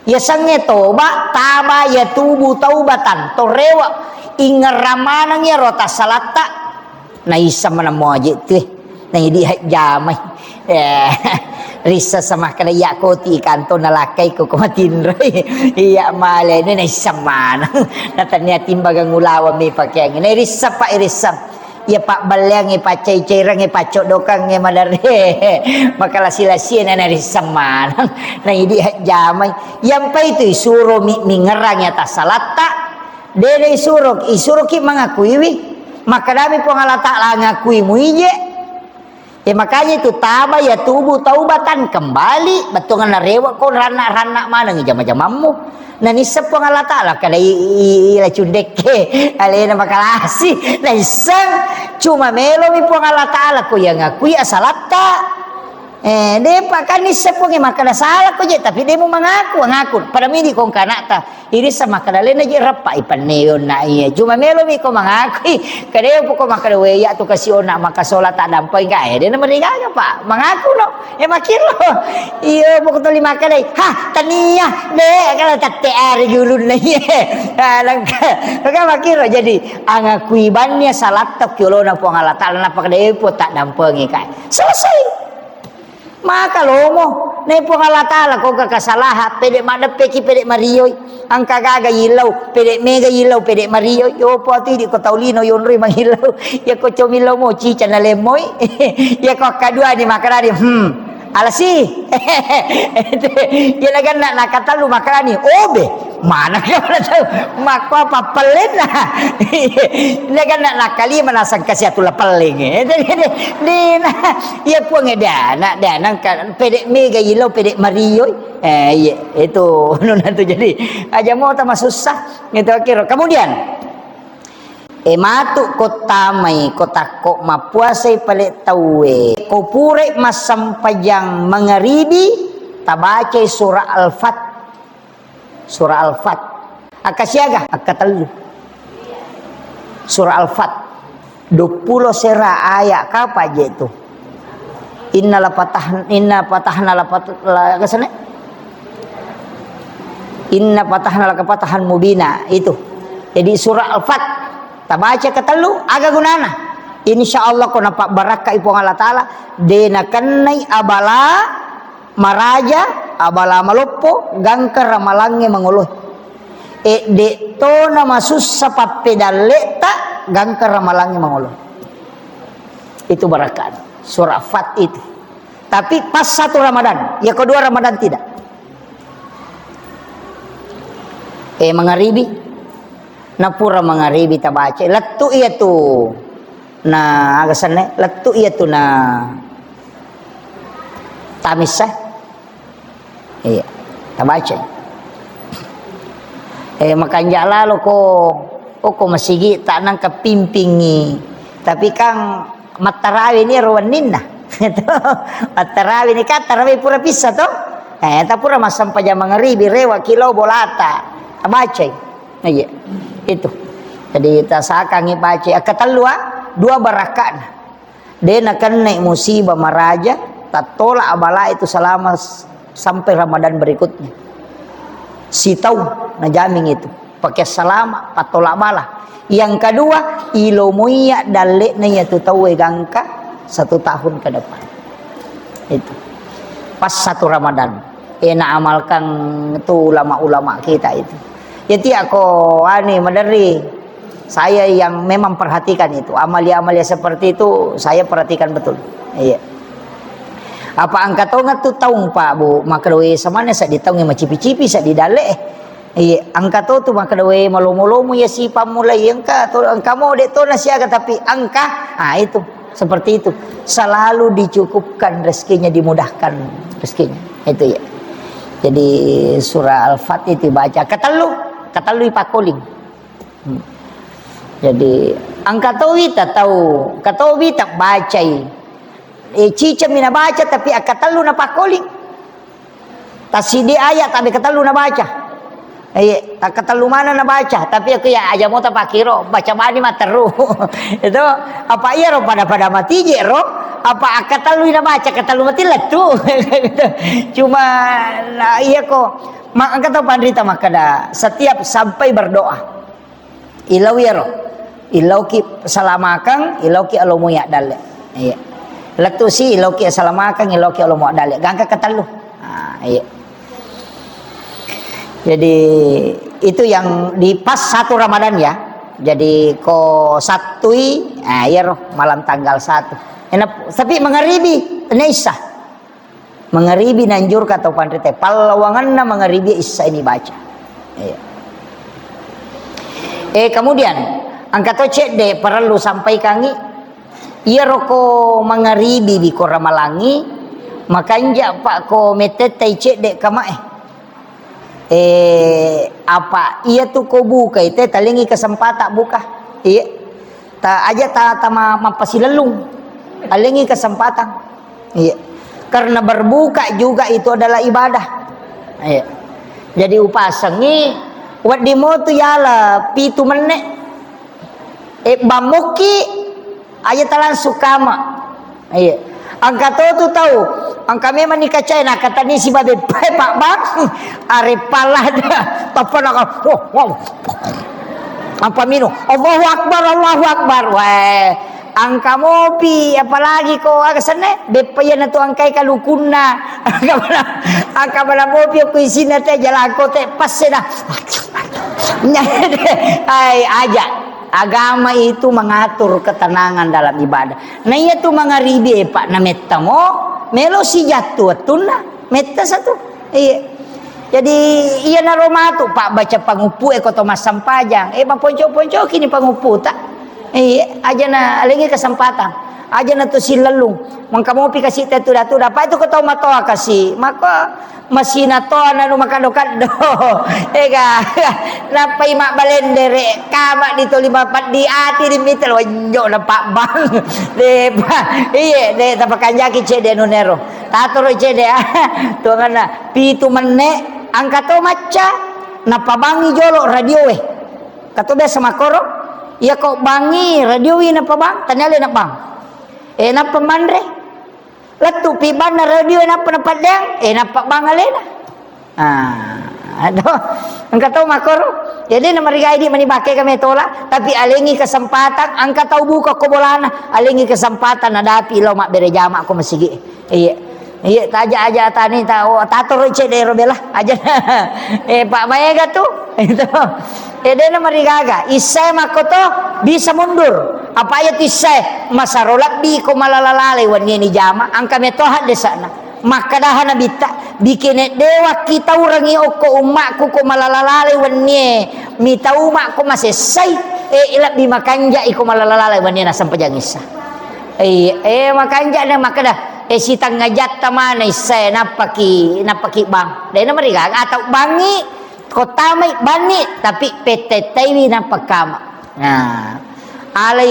Yasengnge toba, taba yatubu taubatan, to rewe, ingerrang maneng iyaro tassalatta, naisseng maneng muaje tu, eh. Naidi hajjamai. Eh, risseng samakkeda iya koti kanto nalakkai ko, ko matinroi. Iya male, ne naisseng maneng. Natania timbangang ulaweng mi pakeangnge. Nairisseng, Pak, irisseng. Iya pabballeangnge, paccai-cairangnge, paccoddokangnge, madarre, makalasi-lasie na narisseng maneng. Na idi hajjamai. Iyampai tu isuro mi, mingerang iya tassalatta. De, de isuro, isuroki mangakuiwi. Makkedami Puang Allah Ta'ala, ngakui muije. Ya makanya itu taba yatubu taubatan kembali, bettuanna rewe ko ranna-ranna maneng jama-jamammu. Nanisseng Puang Allah Ta'ala kada i, i, i, ila cundekke, alena makalasi. Naisseng, cuma melomi Puang Allah Ta'ala ko yang ngakui asalatta. Eh, depa kan nisseng Puang makkada sala ko je, tapi demu mangaku, ngaku. Pada midi kong kanakta. Irisseng makkada lena je rappa ipanneonna iya. Cuma melomi ko mangakui. Kada poko makkada we iya tu kasi ona makasola tak dampeng ka. Eh, dena merigaga, Pak. Mangaku no. Eh, makkiro. Iya, poko toli makkada. Ha, tania. De, kala tatte ari julunna iya. Ah, langka. Maka makkiro. Jadi, angakui banni salatta ki olona Puang Allah Ta'ala, nappa kada po tak dampengi ka. Selesai. Maka lomo, Nai Puang Allah Ta'ala, ko ga kasalaha, pede maddeppeki, pede marioi. Engka gaga yillau, pede mega yillau, pede marioi. Yo, po tu idi ko tau lino yonroi mangillau. Ya ko comillau mo cica na lemmoi. Ya ko kaduani makarani, hmm. Alasi. Ya naganna nakatellu makarani, obe. Mana kau na tau? Makko apa pellenna? Naganna nakalima nasang kasi atu lapelleng. Dina, iya Puang e dana, dana ka pede mega yillau, pede marioi. Eh, iya, itu nuna tu jadi aja mau tambah susah. Itu akhir. Kemudian, eh, matu ko tamai, ko takko mappuasai pale tauwe. Ko pure massempajang mangaribi, tabacai surah Al-Fat. Surah Al-Fat. Akkasiaga? Akkatellu. Surah Al-Fat. Duappulo sera ayat, kapa je tu? Inna la patah, inna patahna la pat-, la, aga sana? Inna patahna laka patahan mubina, itu. Jadi surah Al-Fat tabaca ketellu, aga gunana? Insya Allah ko napabbarakkai Puang Allah Ta'ala, de nakennai abala maraja, abala maloppo, gangka ramalangnge mangoloe. E, de to namasussa pappedalle'ta, gangka ramalangnge mangoloe. Itu barakat surah Fat itu. Tapi pas satu Ramadan, ya kedua Ramadan tidak. Eh, mangaribi. Napura mangaribi tabaca. Lettu iya tu. Na aga sanne? Lettu iya tu na Tamissa. Iya, tabaca. Eh, makanja lalo ko, ko, ko masigi tak nangka pimpingi. Tapi kan mattarawe ni ro wenninna. Mattarawe ni kan tarawih pura pissa to. Eh, ta pura massempajang mangaribi rewa kilo bolata. Tabacai. Iya. Itu. Jadi tasakangi baca. Akkatellu, ah, dua barakakna. De nakennai musibah maraja, tattola abala itu selama s-, sampai Ramadan berikutnya. Sitaung najamin itu. Pakai selama, pattola bala. Yang kedua, ilomoiya dalle'na iya tu tauwe gangka satu tahun ke depan. Itu. Pas satu Ramadan. Eh, na amalkan tu ulama-ulama kita itu. Jadi aku, anu, maderri. Saya yang memang perhatikan itu. Amalia-amalia seperti itu saya perhatikan betul. Iya. Apa engka tonga tu taung, Pak, Bu, makkedai samana seddi taung macipi-cipi seddi dalle. Iya, engka to tu makkedai malomo-lomo ya si pammulai engka to, engka mo de to nasiaga tapi engka. Ah, itu seperti itu. Selalu dicukupkan rezekinya, dimudahkan rezekinya. Itu ya. Jadi surah Al-Fat itu baca. Ketellu, ketellu ipakoling. Hmm. Jadi, engka to wita tau, engka to wita bacai. Eh, cicami nabaca, tapi akkatellu napakkoling. Tasidi ayat, tapi katellu nabaca. Eh, akkatellu mana nabaca, tapi aku ya aja mau tapakiro, baca bani matteru. Itu, apa iya ro pada-pada mati je ro, apa akkatellu nabaca, katellu mati lettu. Cuma, nah, iya ko, ma-, engka to panrita makkeda, setiap sampai berdoa. Ilau iyaro. Ilauki salamakang, ilauki alomo ya dalle. Iya. Lettusi ilauki salamakang, ilauki alomo dalle. Gangka ketellu. Ah, iya. Jadi itu yang di pas satu Ramadan ya. Jadi ko sattui, ah, iyaro malam tanggal satu. Enak, tapi mangaribi, naissa. Mangaribi nanjurka tau panrita, pallawanganna mangaribi issa ini baca. Iya. Eh, kemudian, engka to cedde parellu sampaikangi, iyaro ko mangaribi biko ramalangi, makanja pa ko metettai cedde kamae. Eh, apa iya tu ko buka itu talengi kesempatan buka. Iya. Ta aja ta, ta ma-, mappasilellung. Alengi kesempatan. Iya. Karena berbuka juga itu adalah ibadah. Iya. Jadi upasengi wedding motu yala pitu menne. Eh, bammuki aja ta langsung kama. Iya. Engka to tu tau, engka memang ni kacai na katani si babe pai Pak Bang. Are pala dia. Tapa na, oh, wow. Apa minu? Allahu Akbar, Allahu Akbar. Wah. Engka mopi, apalagi ko aga senna, beppa iyana tu engkai kalukunna. Engka bala, engka bala mopi ko isinna te jalangko te passe na. Ai, aja. Agama itu mengatur ketenangan dalam ibadah. Na iya tu mangaribi, Pak, na mettamo, melo sijattu wettunna, metta satu. Iya. Jadi, iyanaro matu pabbaca panguppu e ko to massempajang. Eh, maponco-poncoki ni pangupputa. Iya, aja na alengi kesempatan. Aja na tu sillellung. Mengka mopi kasi te tuda-tuda. Apa itu ko tau matoa kasi. Maka masina toa nanu makaddo-kaddo. Ega, nappai mabbalendere. Kama di toli mapeddi ati di mitel wanjo na pabbang. De, pa, iye, de, tapakanjaki cede nunero. Tatoro cede, ah. Tuanganna. Pitu menne, angka to macca, napabangi jolo radio e. Kato biasa makoro, iya ko bangi radio wi napabang, tania le nabang. Eh, nappa manre. Lettu pi banna radio e nappa napaddeang, eh, nappa bang alena. Ah, aduh, engka to makoro. Jadi na marigai di mani bakke kami tola, tapi alengi kesempatan, angka tau buka ko bolana, alengi kesempatan nadapi lo mabbere jama ko masigi. Iya. Iya, taja aja tani ta, oh, tatoro cedero bela aja. Eh, Pak Maega tu. Itu. Eh, dena marigaga. Isai makoto bisa mundur. Apa iya tu isai masaro labbi ko malala lalai wenni ni jama. Angka meto haddesana. Makkadaha nabitta, bikene dewa kitaurangi okko ummakku ko malala lalai wennie. Mitau makko masessai. Eh, labbi makanja iko malala lalai wennie nasempajang issa. Eh, eh, makanja na makkada. Eh, sitengnga jatta mana issae, nappaki, nappaki bang. Dena marigaga atau bangi, ko tamai banni, tapi pettettaiwi nappa kama. Nah, alai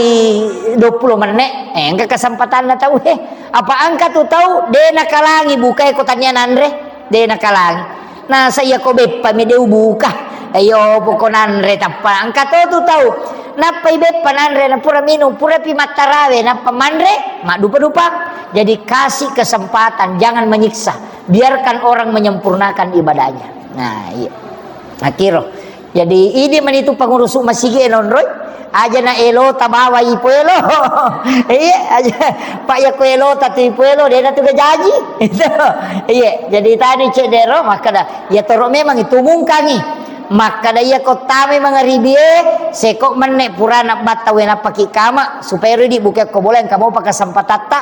dua puluh menit, eh, engka kesempatanna tau, eh. Apa angka tu tau, de nakalangi bukai ko tania nanre, de nakalangi. Nasa iya ko beppa mi de ubuka. Ayo poko nanre tappa. Angka to tu tau. Nappai beppa nanre na pura minung, pura pi mattarawe, nappa manre, maddupa-dupa. Jadi kasih kesempatan, jangan menyiksa. Biarkan orang menyempurnakan ibadahnya. Nah, iya. Akiro. Jadi, idi mani tu pengurusu masigi e nonroi. Aja na elo tabawa ipo elo. Iya, aja. Pak ya ko elo tatu ipo elo, dena tu gajaji. Itu. Iya, jadi tadi cedero, makkada, ya toro memang itu mungkangi. Makkada iya ko tame mangaribi e, seko menne purana batta wena paki kama, supaya ridi buke ko boleh kamu pakai sempatatta,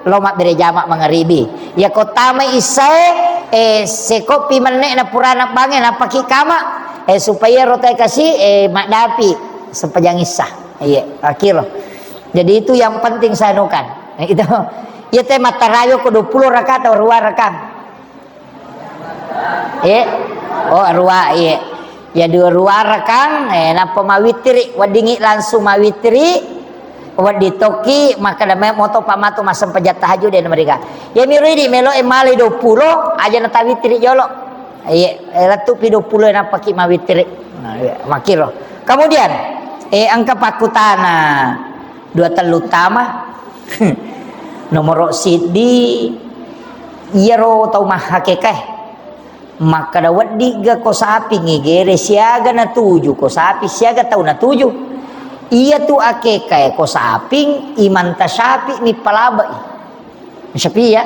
lo mabbere jama mangaribi. Ya ko tame issae, eh, seko pi menne na purana bange na paki kama, eh, supaya rotai kasi, eh, maddapi sempajang issa. Iya, akiro. Jadi itu yang penting saya anukan. Itu. Iya te mattarayo ko dua puluh rakaat atau dua rakaat. Eh? Oh, arua, iya. Ya, dua, dua rakang, eh, nappa mawitiri, weddingi langsung mawitiri, weddi tokki, makkada me moto pa matu massempajang tahajud de namariga. Ya, miro idi melo e male dua puluh, aja na tawitiri jolo. Iya, eh, lettu pi dua puluh e nappaki mawitiri. Nah, iya, makiro. Kemudian, eh, engka pakkutana dua tellu tama. Nomoro siddi, iyaro tau mahakekae. Makkada, "Weddigga ko saping igere siaga natuju, ko sapi siaga tau natuju?" Iyatu akekae ko saping, Imam Tasyafi mi palabai. Syafi'i ya.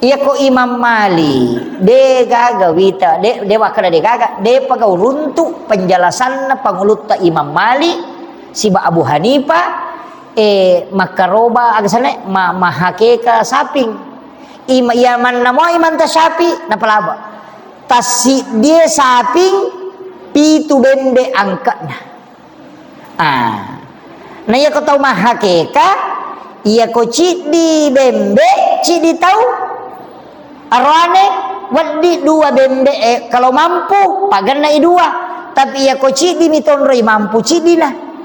Iya ko Imam Malik, de gaga wita, de, de wakkada de gaga, de pagau runtu penjelasanna pangulutta Imam Malik siba Abu Hanifah, eh, makkaroba aga sana, ma-, mahakeka saping. Ima-, iya manna mo Imam Tasyafi napalaba. Tassiddie saping pitu bembe angka'na. Ah. Na iya ko tau mahakeka, iya ko ciddi bembe, ciddi tau. Aroane weddi dua bembe, eh, kalau mampu, pagenna i dua. Tapi iya ko ciddi mi tonroi mampu ciddina.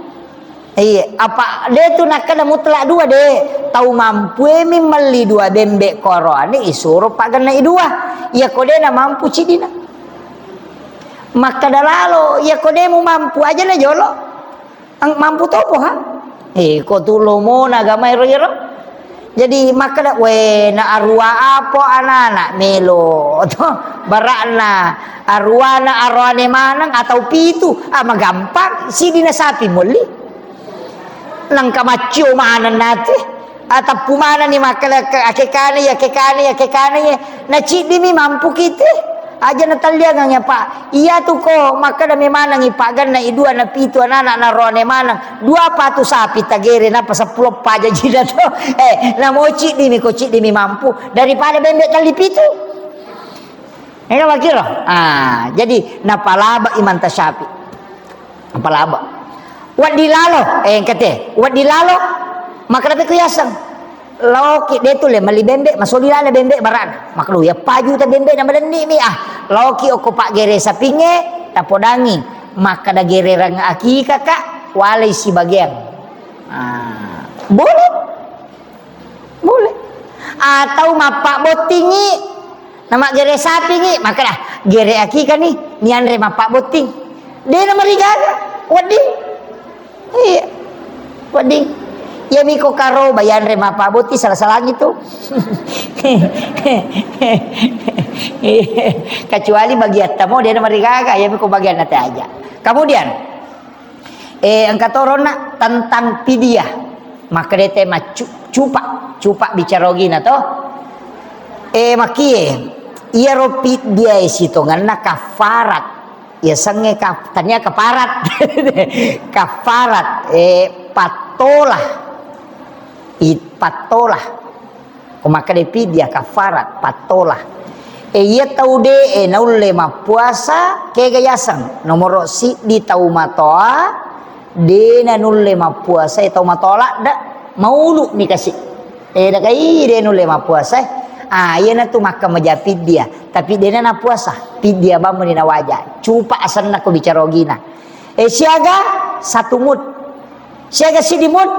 Iya, apa de tu nakkeda mutlak dua de. Tau mampu e mi melli dua bembe ko aroane isuro pagenna i dua. Iya ko de na mampu ciddina. Makkeda lalo, iya ko de mu mampu aja na jolo. Ang-, mampu topo ha? Eh, ko tu lomona agama ero ero. Jadi makkeda, "We, na arua apo anana melo." To, barakna aruana aroane maneng atau pitu. Ah, magampang, sidina sapi molli. Nangka maccio maneng nate. Atappu manenni makkeda ke-, akekane ya, akekane ya, akekane ya. Na ciddimi mampu kite. Aja natalliangang ya, Pak. Iya tu ko makkeda memanengi Pak, ganna i dua na pitu anana na roane maneng. Dua patu sapi tagere napa seppulo paja jida to. Eh, namo ciddimi ko ciddimi mampu daripada bembe telli pitu. Ega makiro. Ah, jadi napalaba Imam Tasyafi. Napalaba. Wedding lalo, eh, engka te. Wedding lalo, makkeda pe ku yaseng. Laoki de tu le melli bembe, masoli lalo bembe barana. Makkeda, ya paju ta bembe na madenni mi, ah. Laoki okko paggere sapinge, tapodangi. Makkeda gererang akika, Kak, walai sibagian. Ah, boleh. Boleh. Atau mappabbottingi, namaggere sapingi, makkeda, "Gere akika ni, nianre mappabbotting." De namarigaga, wedding. Iya. Wedding. Iya miko karo bayanre mappabbotting, salah-salangi tu. Kecuali bagiatta mo, de namarigaga, iya miko bagianna te aja. Kemudian, Eh, engka toronna tentang pidiah. Makkedete maccu-, cupa, cupa bicara ogina to. Eh, makie, iyaro pidiah e sitongenna kafarat. Yasengnge kaf-, tania kafarat. Kafarat, eh, pattola. I-, pattola. Ko makkeda pidiah kafarat, pattola. E, iya tau de e naulle mappuasa, kega yaseng? Nomoro siddi tau matoa, de nanulle mappuasa, e tau matoa ladde, maulu ni kasi. E, nakai de nulle mappuasa, e. Ah, iyanatu makka maja pidiah, tapi de na napuasa, pidiah bammu ni nawaja. Cupa asenna ko bicara ogina. E, siaga satu mut. Siaga siddi mut,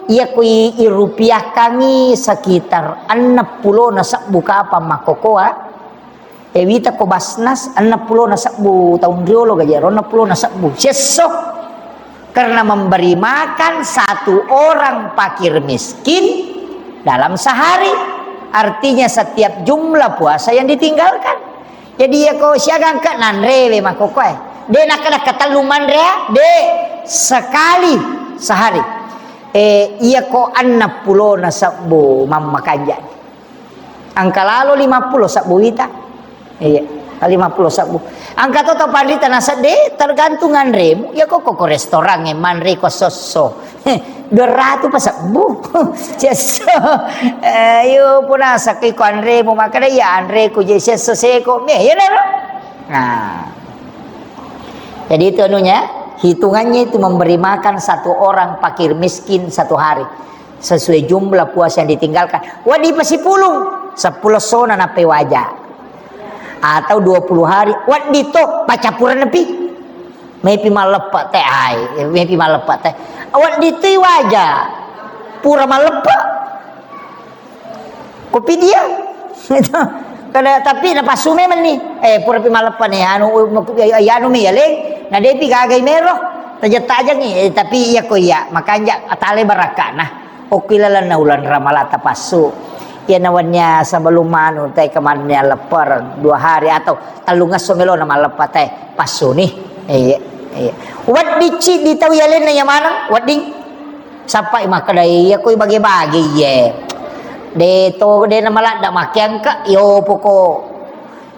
iya ko i-, irupiahkangi sekitar enneng pulona sebbu kapang makkokoa, e, wita ko Basnas, enneng pulona sebbu taung riolo gaji ero, enneng pulona sebbu. Siesso. Karena memberi makan satu orang fakir miskin dalam sehari. Artinya setiap jumlah puasa yang ditinggalkan. Jadi, iya ko siaga engka nanrewe makkokkoe. De nakkeda katellu manre, de, sekali sehari. Eh, iya ko enneng pulona sebbu mammakanja. Engka lalo lima pulo sebbu wita. Iya, lima pulo sebbu. Engka to tau panrita nasedde, tergantung anremu. Iya ko, ko, ko restoran e manre ko sosso. Heh, dua ratu pa sebbu. Cesso. Eh, yo, puna sakki ko anremu, makkeda, "Iya, anreku je sesso seko." Me, iya naro. Nah. Jadi itu anunya, hitungannya itu memberi makan satu orang fakir miskin satu hari. Sesuai jumlah puasa yang ditinggalkan. Wedding pasipulung, seppulo sona nappai waja. Atau dua puluh hari, wedding to, paccappureng nepi. Mepi malleppe te, ai, mepi malleppe te. Wedding tu waja. Pura malleppe. Kopi dia. Kada, tapi napassu memang ni. Eh, pura pi malleppe ni. Anu, anu mi yaleng. Na depi gagai mero. Tajeng-tajengi. Eh, tapi iya ko iya. Makanja atale barakana. Okki lalenna uleng Ramalang tapassu. Iyana wennia sebelum anu te kemannia leppereng dua hari atau tellungesso melona malleppe te passuni. Iya, iya. Wedding ciddi tau yalenna iya maneng, wedding. Sappai makkeda iya koi bage-bage iye. De to, de na maladda makkeangka, yo poko.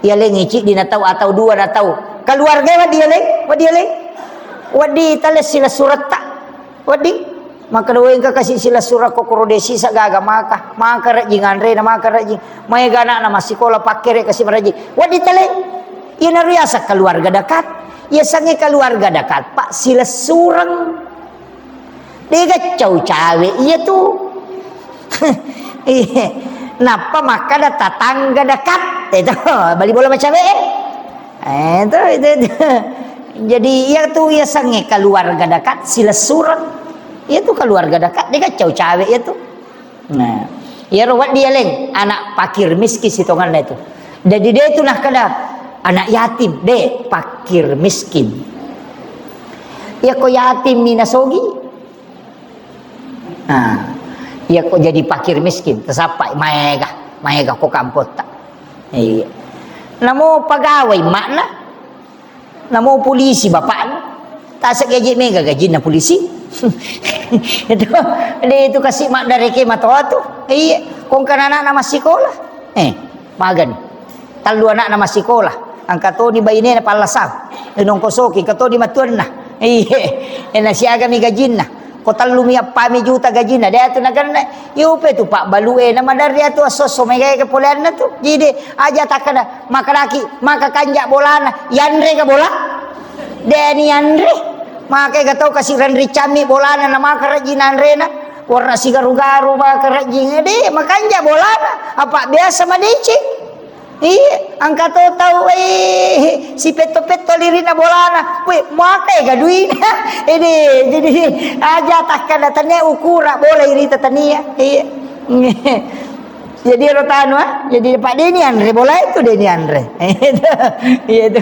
Yalengngi ciddi na tau atau dua na tau. Keluarga wedding yaleng, wedding yaleng. Wedding tale silessuretta. Wedding, makkeda, "Woi, engka kasi silessureng ko koro de sisa gaga maka, maka rejjing anrena, maka rejjing. Maega anakna massikola pakkere kasi marejjing." Wedding tale. Iyanaro yaseng keluarga dekat. Yasengnge keluarga dekat, Pak, silessureng. Dega cau cawe iya tu. Iya. Nappa makkeda tetangga dekat. Itu, bali bola macawe, eh. Eh, itu, itu, itu. Jadi, iya tu, iya sange keluarga dekat, silessureng. Iya tu keluarga dekat, de gaccau cawe iya tu. Nah, iyaro wedding yaleng, anak fakir miskin sitonganna itu. Jadi, de tu nakkeda anak yatim, de fakir miskin. Iya ko yatim mi nasogi. Nah, iya ko jadi fakir miskin, tasappai, maega, maega ko kampotta. Iya. Namo pegawai makna, namo polisi bapakna. Tasa gaji mega gajinna polisi. Itu, de itu kasi maddareke matoa tu. Iya, kongkana anakna massikola. Eh, magani. Tallu anakna massikola. Engka toni bainena pallasang. Nongkosoki, engka toni matuanna. Iya, eh, nasiagami gajinna. Ko tellumi eppami juta gajinna. De atu naganna. Yupe tu pabbalue na maderri atu esso-esso megae ke poleanna tu. Jadi aja takkada makadaki, maka kanja bolana. Yanre ga bola? De nianre. Maka ega tau kasi renricammi bolana na maka rajin anrena. Warna sigaru-garu maka rajin. De makanja bolana. Apa biasa madeceng. Iya, engka to tau, eh, sipetto-petto lirina bolana. Weh, maka ega duina. Ini, jadi aja takkada tania ukura bola irita tania. Iya. Jadi ero tanu, ah. Jadi Pak Deni anre bola itu Deni anre. Iya itu.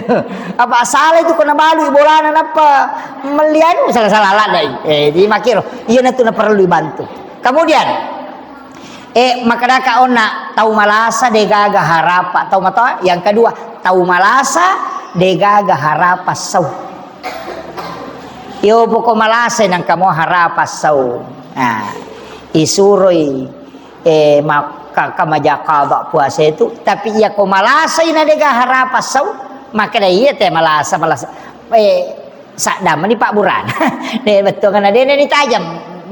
Apa salah itu kena balu bolana napa melian salah-salah ladai. Eh, jadi makiro. Iya natu na perlu dibantu. Kemudian, eh, makadaka onna tau malasa degaga harapa tau matoa. Yang kedua, tau malasa degaga harapa sau. Yo poko malasa nangka mo harapa sau. Nah, isuroi eh, ma-, ka-, kamaja qada puasa itu, tapi iya ko malasai na dega harapa sau, makada iya te malasa, malasa. Eh, sadda mani pabburana. De bettuanna de na ditajam,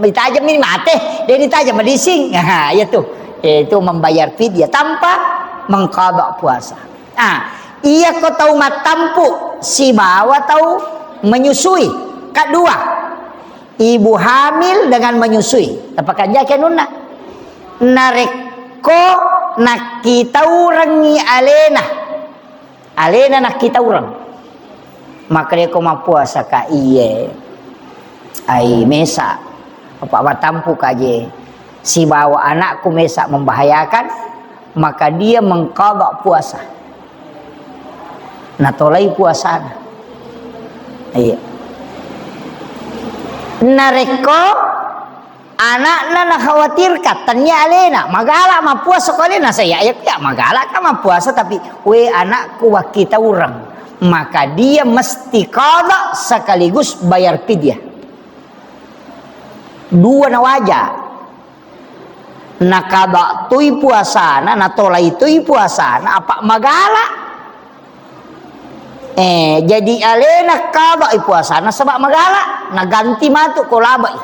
ditajam ini mate, de ditajam madising. Nah, iya tu. Eh, itu membayar fidyah tanpa mengqada puasa. Ah, iya ko tau mattampu sibawa tau menyusui. Kedua, ibu hamil dengan menyusui. Tapakanjaki anunna. Narekko nakkitaurengngi alena. Alena nakkitaureng. Makkedako mappuasa ka, iye. Ai mesa. Apa matampu ka je. Sibawa anakku mesa membahayakan, maka dia mengqada puasa. Natolai puasana. Iya. Narekko anakna nakhawatirkan, tania alena, magala mappuasa ko alena, saya ya, ya magala ka mappuasa, tapi we anakku wakkitaureng, maka dia mesti qada sekaligus bayar fidyah. Dua nawaja. Nakaba tui puasana, natolai tui puasana, apa magala. Eh, jadi alena kabai puasana sebab magala, naganti matu ko labai.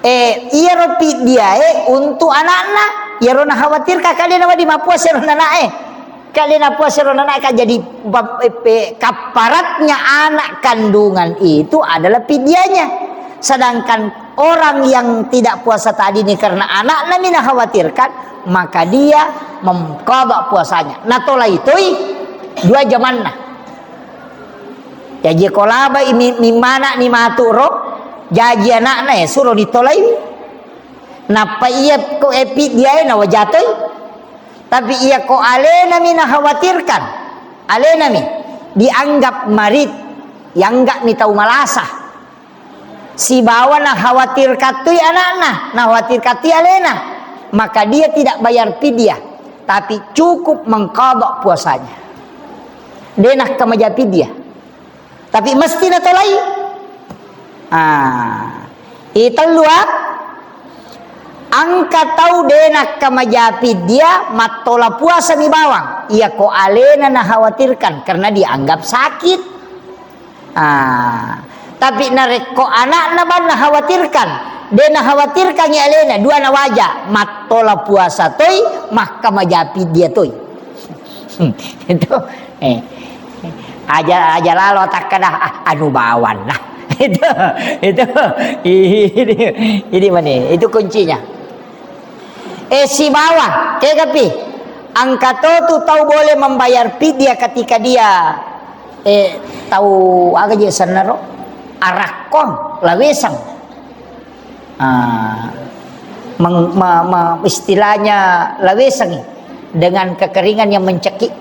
Eh, iyaro piddiae untuk anakna, iyaro nakhawatirkan kade nawadi mappuasa ro nanae. Kale napuasa ro nanae ka jadi bab-, eh, pe-, kaparatnya anak kandungan itu adalah fidyahnya. Sedangkan orang yang tidak puasa tadi ini karena anakna mi nakhawatirkan, maka dia mengqada puasanya. Natolai toi dua jamanna. Jaji ko labai mi-, mimmana ni matu ro, jaji anakna ya suro ditolai. Nappa iya ko epi diae nawajatoi. Tapi iya ko alenami nakhawatirkan, alenami dianggap marid, ianggapmi tau malasa. Sibawa nakhawatirkan tui anakna, nakhawatirkan tui alena, maka dia tidak bayar fidyah, tapi cukup mengqada puasanya. De nakkamaja fidyah. Tapi mesti natolai. Ah. Itellu, ah. Engka tau de nakkamaja fidyah, mattola puasa mi bawang. Iya ko alena nakhawatirkan karena dianggap sakit. Ah. Tapi narekko anakna bang nakhawatirkan, de nakhawatirkan alena, dua nawaja, mattola puasa toi, makkamaja fidyah toi. Itu, eh, aja, aja lalo takkada, ah, anu bawang lah. Itu, itu, ini, ini mana? Itu kuncinya. Eh, sibawa, kegapi? Engka to tu tau boleh membayar fidyah ketika dia, eh, tau aga je sennaro? Arakkong, lawesang. Ah, meng-, ma-, ma-, istilahnya lawesangi dengan kekeringan yang mencekik.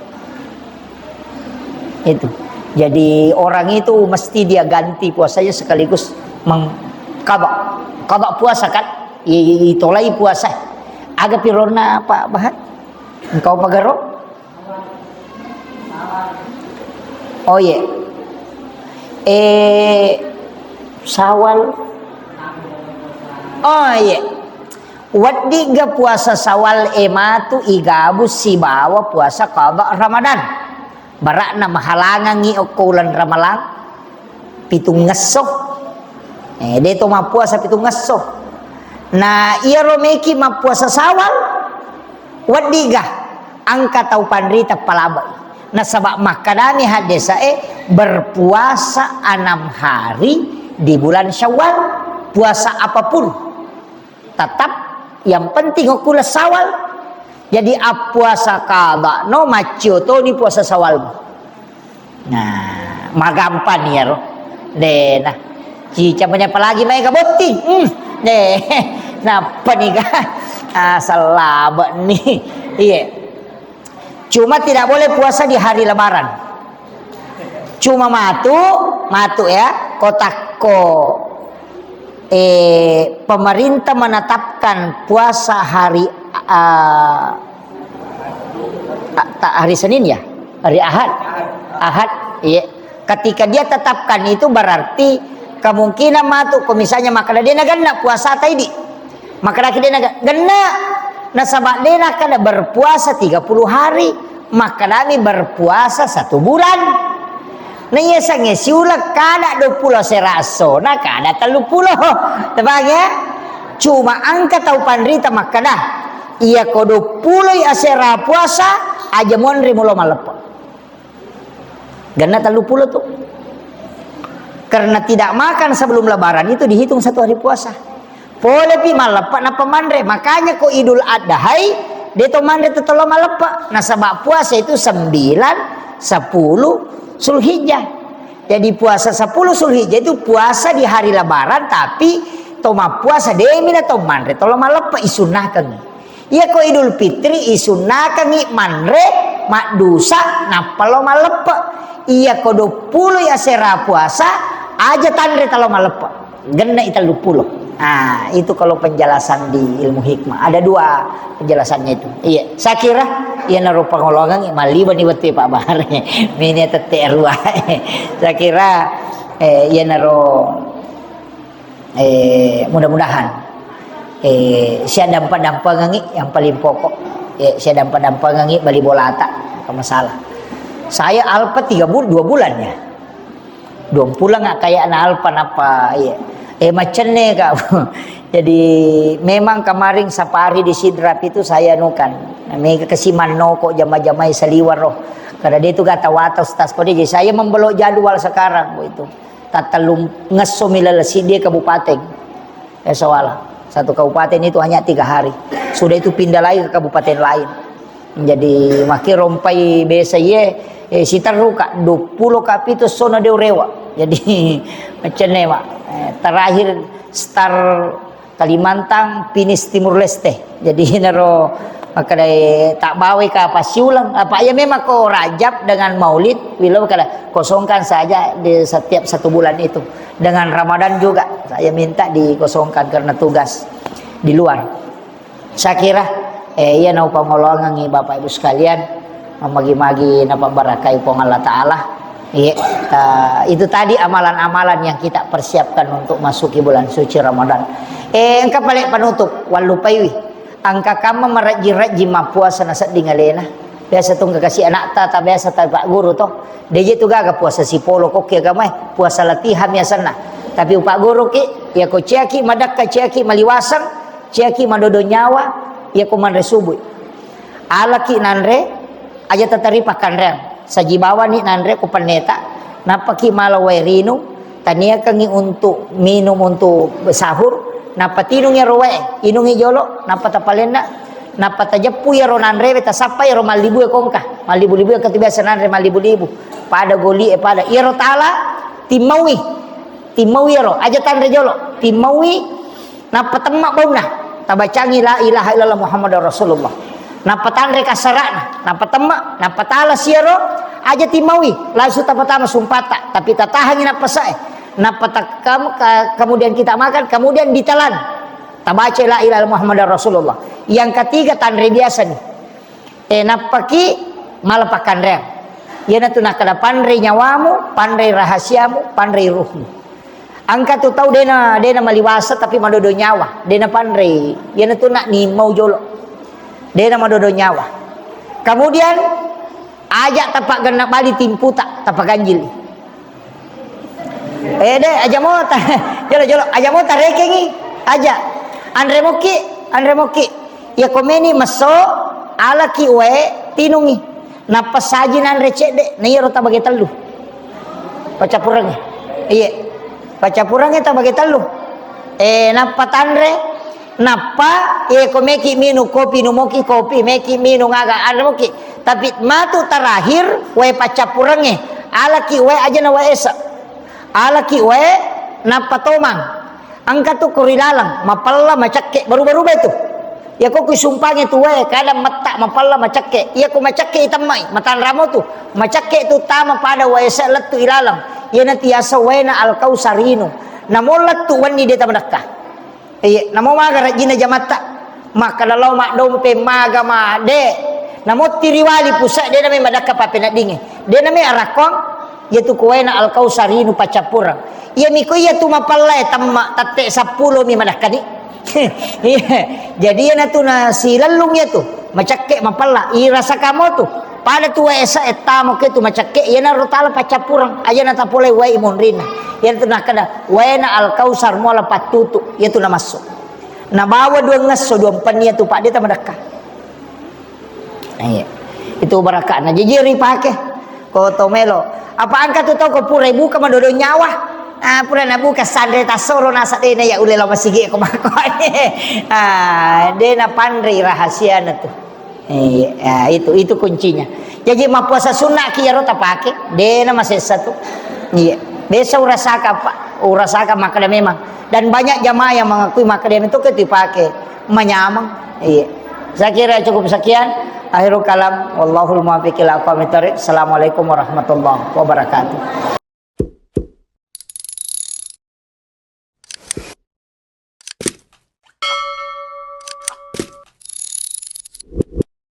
Itu. Jadi orang itu mesti dia ganti puasanya sekaligus meng-, qada, qada puasa kan? I-, i-, itolai puasa. Aga pironna Pak Bahar? Engkau pagaro? Oh iya. Eh, Sawal. Oh, iya. Weddigga puasa Syawal e matu igabung sibawa puasa qada Ramadan. Bara'na mahalangangngi okko uleng Ramalang pitungngesso. Eh, de to mappuasa pitungngesso. Na iyaro meki mappuasa Syawal, weddigga engka tau panrita palabai. Nasaba makkedami haddesae, berpuasa enam hari di bulan Syawal, puasa apapun. Tetap yang penting okko uleng Syawal. Jadi appuasa qada no maccio toni puasa Syawal. Nah, magampang iyaro. De, nah. Cicamanya apalagi maega botting. Hmm. De, nappa ni ga? Ah, salabe ni. Iya. Cuma tidak boleh puasa di hari Lebaran. Cuma matu, matu ya, kotakko eh, pemerintah menetapkan puasa hari, ah, ah, ta-, hari Senin ya? Hari Ahad? Ahad, iya. Ketika dia tetapkan itu berarti kemungkinan matu, ko misalnya makkeda de nagenna puasa taidi. Makkeda de nagenna, nasaba de nakkeda berpuasa tiga puluh hari, makkedami berpuasa satu bulan. Na iya sangnge siuleng kada duappulo asera essona, kada telluppulo. Tepahang ya? Cuma engka tau panrita makkeda, iya ko duappuloi asera puasa, aja monri mulo malleppe. Genna telluppulo tu. Karena tidak makan sebelum Lebaran itu dihitung satu hari puasa. Polepi malleppe nappa manre. Makanya ko Idul Adhai, de to manre tettello malleppe. Nasaba puasa itu sembilan, sepuluh Zulhijjah. Jadi puasa sepuluh Zulhijjah itu puasa di hari Lebaran, tapi to mappuasa demi na to manre tello malleppe isunnahkangngi. Iya ko Idul Fitri isunnakangngi manre maddusa nappa lo malleppe. Iya ko duappulo asera puasa aja tanre talo malleppe. Genna i telluppulo. Ah, itu kalau penjelasan di ilmu hikmah. Ada dua penjelasannya itu. Iya, saya kira iya naro pangolongan maliba ni wettu Pak Bare. Mini tette rua. Saya kira eh, iya naro Eh, mudah-mudahan, eh, sia dampa-dampangengi yang paling pokok. Eh, sia dampa-dampangengi bali bolata, engka masalah. Saya alpa tiga bul-, dua bulan ya. Dua bulan nggak kayak na alpa napa, iya. Eh, macenne, Kak. Jadi memang kemarin safari di Sidrap itu saya nukan. Mega kesi mannoko jama-jamai saliwar roh. Karena dia itu gata wata ustaz kode. Jadi saya membelok jadwal sekarang, Bu, itu. Tattellung ngesso mi laleng siddi kabupaten. Eh, soala. Satu kabupaten itu hanya tiga hari. Sudah itu pindah lagi ke kabupaten lain. Jadi, maki rompai besa iye, eh, siterru ka, duappulo ka pitu sona deurewa. Jadi, macenne, Mak. Eh, terakhir start Kalimantan, finish Timur Leste. Jadi, naro makkedai tabbawai ka passiuleng. Apa ya memang ko Rajab dengan Maulid, bilo kada kosongkan saja di setiap satu bulan itu. Dengan Ramadan juga saya minta dikosongkan karena tugas di luar. Saya kira, eh, iya nau pangolongangi Bapak Ibu sekalian, Magi-magi napabarakai Puang Allah Ta'ala. Iya, eh, itu tadi amalan-amalan yang kita persiapkan untuk masuki bulan suci Ramadan. Eh, engka pale penutup, wallupaiwi. Engka kamma marajji-rajji mappuasa na sedding alena. Biasa tu engka kasi anakta, ta biasa ta Pak Guru to. Deje tu gaga puasa sipolo kokke agamae, puasa latihan biasanna. Tapi Pak Guru ki, ya ko ciaki madakka, ciaki maliwaseng, ciaki madodo nyawa, ya ko manre subuh. Alaki nanre, aja tatari pakkanreang. Saji bawani nanre ko penneta, nappaki mala wae rinung, taniakangi untuk minum untuk sahur, nappa tinungi ro wae, inungi jolo, nappa tapalenna, nappa tajeppu iyaro nanrewe, tasappa iyaro mallibu e kongka, mallibu-libu e katu biasa nanre mallibu-libu, pada goli e pada, iyaro tala timmaui, timmaui iyaro, aja tanre jolo, timmaui, Nappa temma baunna, tabacangi la ilaha illallah Muhammadar Rasulullah. Nappa tanre kassara'na, nappa temma, nappa tala siaro, aja timmaui, langsung tapatama sumpata, tapi tatahangi nappasae. Nappa takkam-, ka-, kemudian kita makan, kemudian ditelan. Tabaca la ilaha illallah Muhammadar Rasulullah. Yang ketiga tanre biasa nih. Eh, nappaki mala pakkanreang. Iyanatu nakkeda, panrei nyawamu, panrei rahasiamu, panrei ruhmu. Engka tu tau dena, dena maliwasa tapi madodo nyawa, dena panrei. Iyana tu nak nimau jolo. Dena madodo nyawa. Kemudian aja tapaggenna bali timputa, tapaganjili. Eh, de, aja mota. Jolo, jolo, aja mota rekengi. Aja. Anre moki, anre moki. Iya komeni messo, alaki wae, tinungi. Nappa saji nanre cedde, na iyaro tabage tellu. Paccappurengnge. Iye. Paccappurengnge tabage tellu. Eh, nappa tanre, nappa, eh, ko meki minung kopi, numoki kopi, meki minung aga, anre moki. Tapi matu terakhir, wae paccappurengnge. Alaki wae aja na wae esa. Alaki wae, nappa tomang. Engka tu ko ri laleng, mapella macakke, baruba-ruba itu. Iya ko ku sumpange tu wae, kadang metta mapella macakke. Iya ko macakke itemmai, matanramo tu. Macakke tu tama pada wae se lettu ilaleng. Iyana tiasa waena Al-Kausar inu. Namo lettu wenni de tamadakka. Iya, namo maga rajina jamatta. Makkada lao maddompe maga made. Namo tiriwali pusa de name madakka papeneddinge. De name arakkong. Iyatu kuwaena Al-Kausar inu paccappureng. Iyami ko iyatu mapallae temma tette seppulo mi madakkani. Iya. Jadi iyanatu na silellung iyatu, macakke mapella. Irasa kamo tu. Pada tu wae esa ettamo ke tu macakke, iyanaro tala paccappureng. Aja na tapole wae monrinna. Iyanatu nakkeda, waena Al-Kausar muala pattutu. Iyatu namassu. Nabawa dua ngesso, dua mpenni iyatu, Pak, de tamadakka. Iya. Itu barakakna. Jaji ripake. Ko to melo. Apa engka tu tau ko pura buka madodo nyawa. Ah, pura nabuka sanre tassoro nasa de na ya ule lao masigi ko mako. Ah, de na panrei rahasiana tu. Iya, itu, itu kuncinya. Jaji mappuasa sunna ki iyaro tapake, de na masessa tu. Iya. Biasa urasaka, Pak. Urasaka makkeda memang. Dan banyak jamaah yang mengakui makkeda memang tu ke dipake. Manyameng. Iya. Saya kira cukup sekian. Akhirul kalam. Wallahul muwaffiq ila aqwamit thariq. Assalamualaikum warahmatullahi wabarakatuh.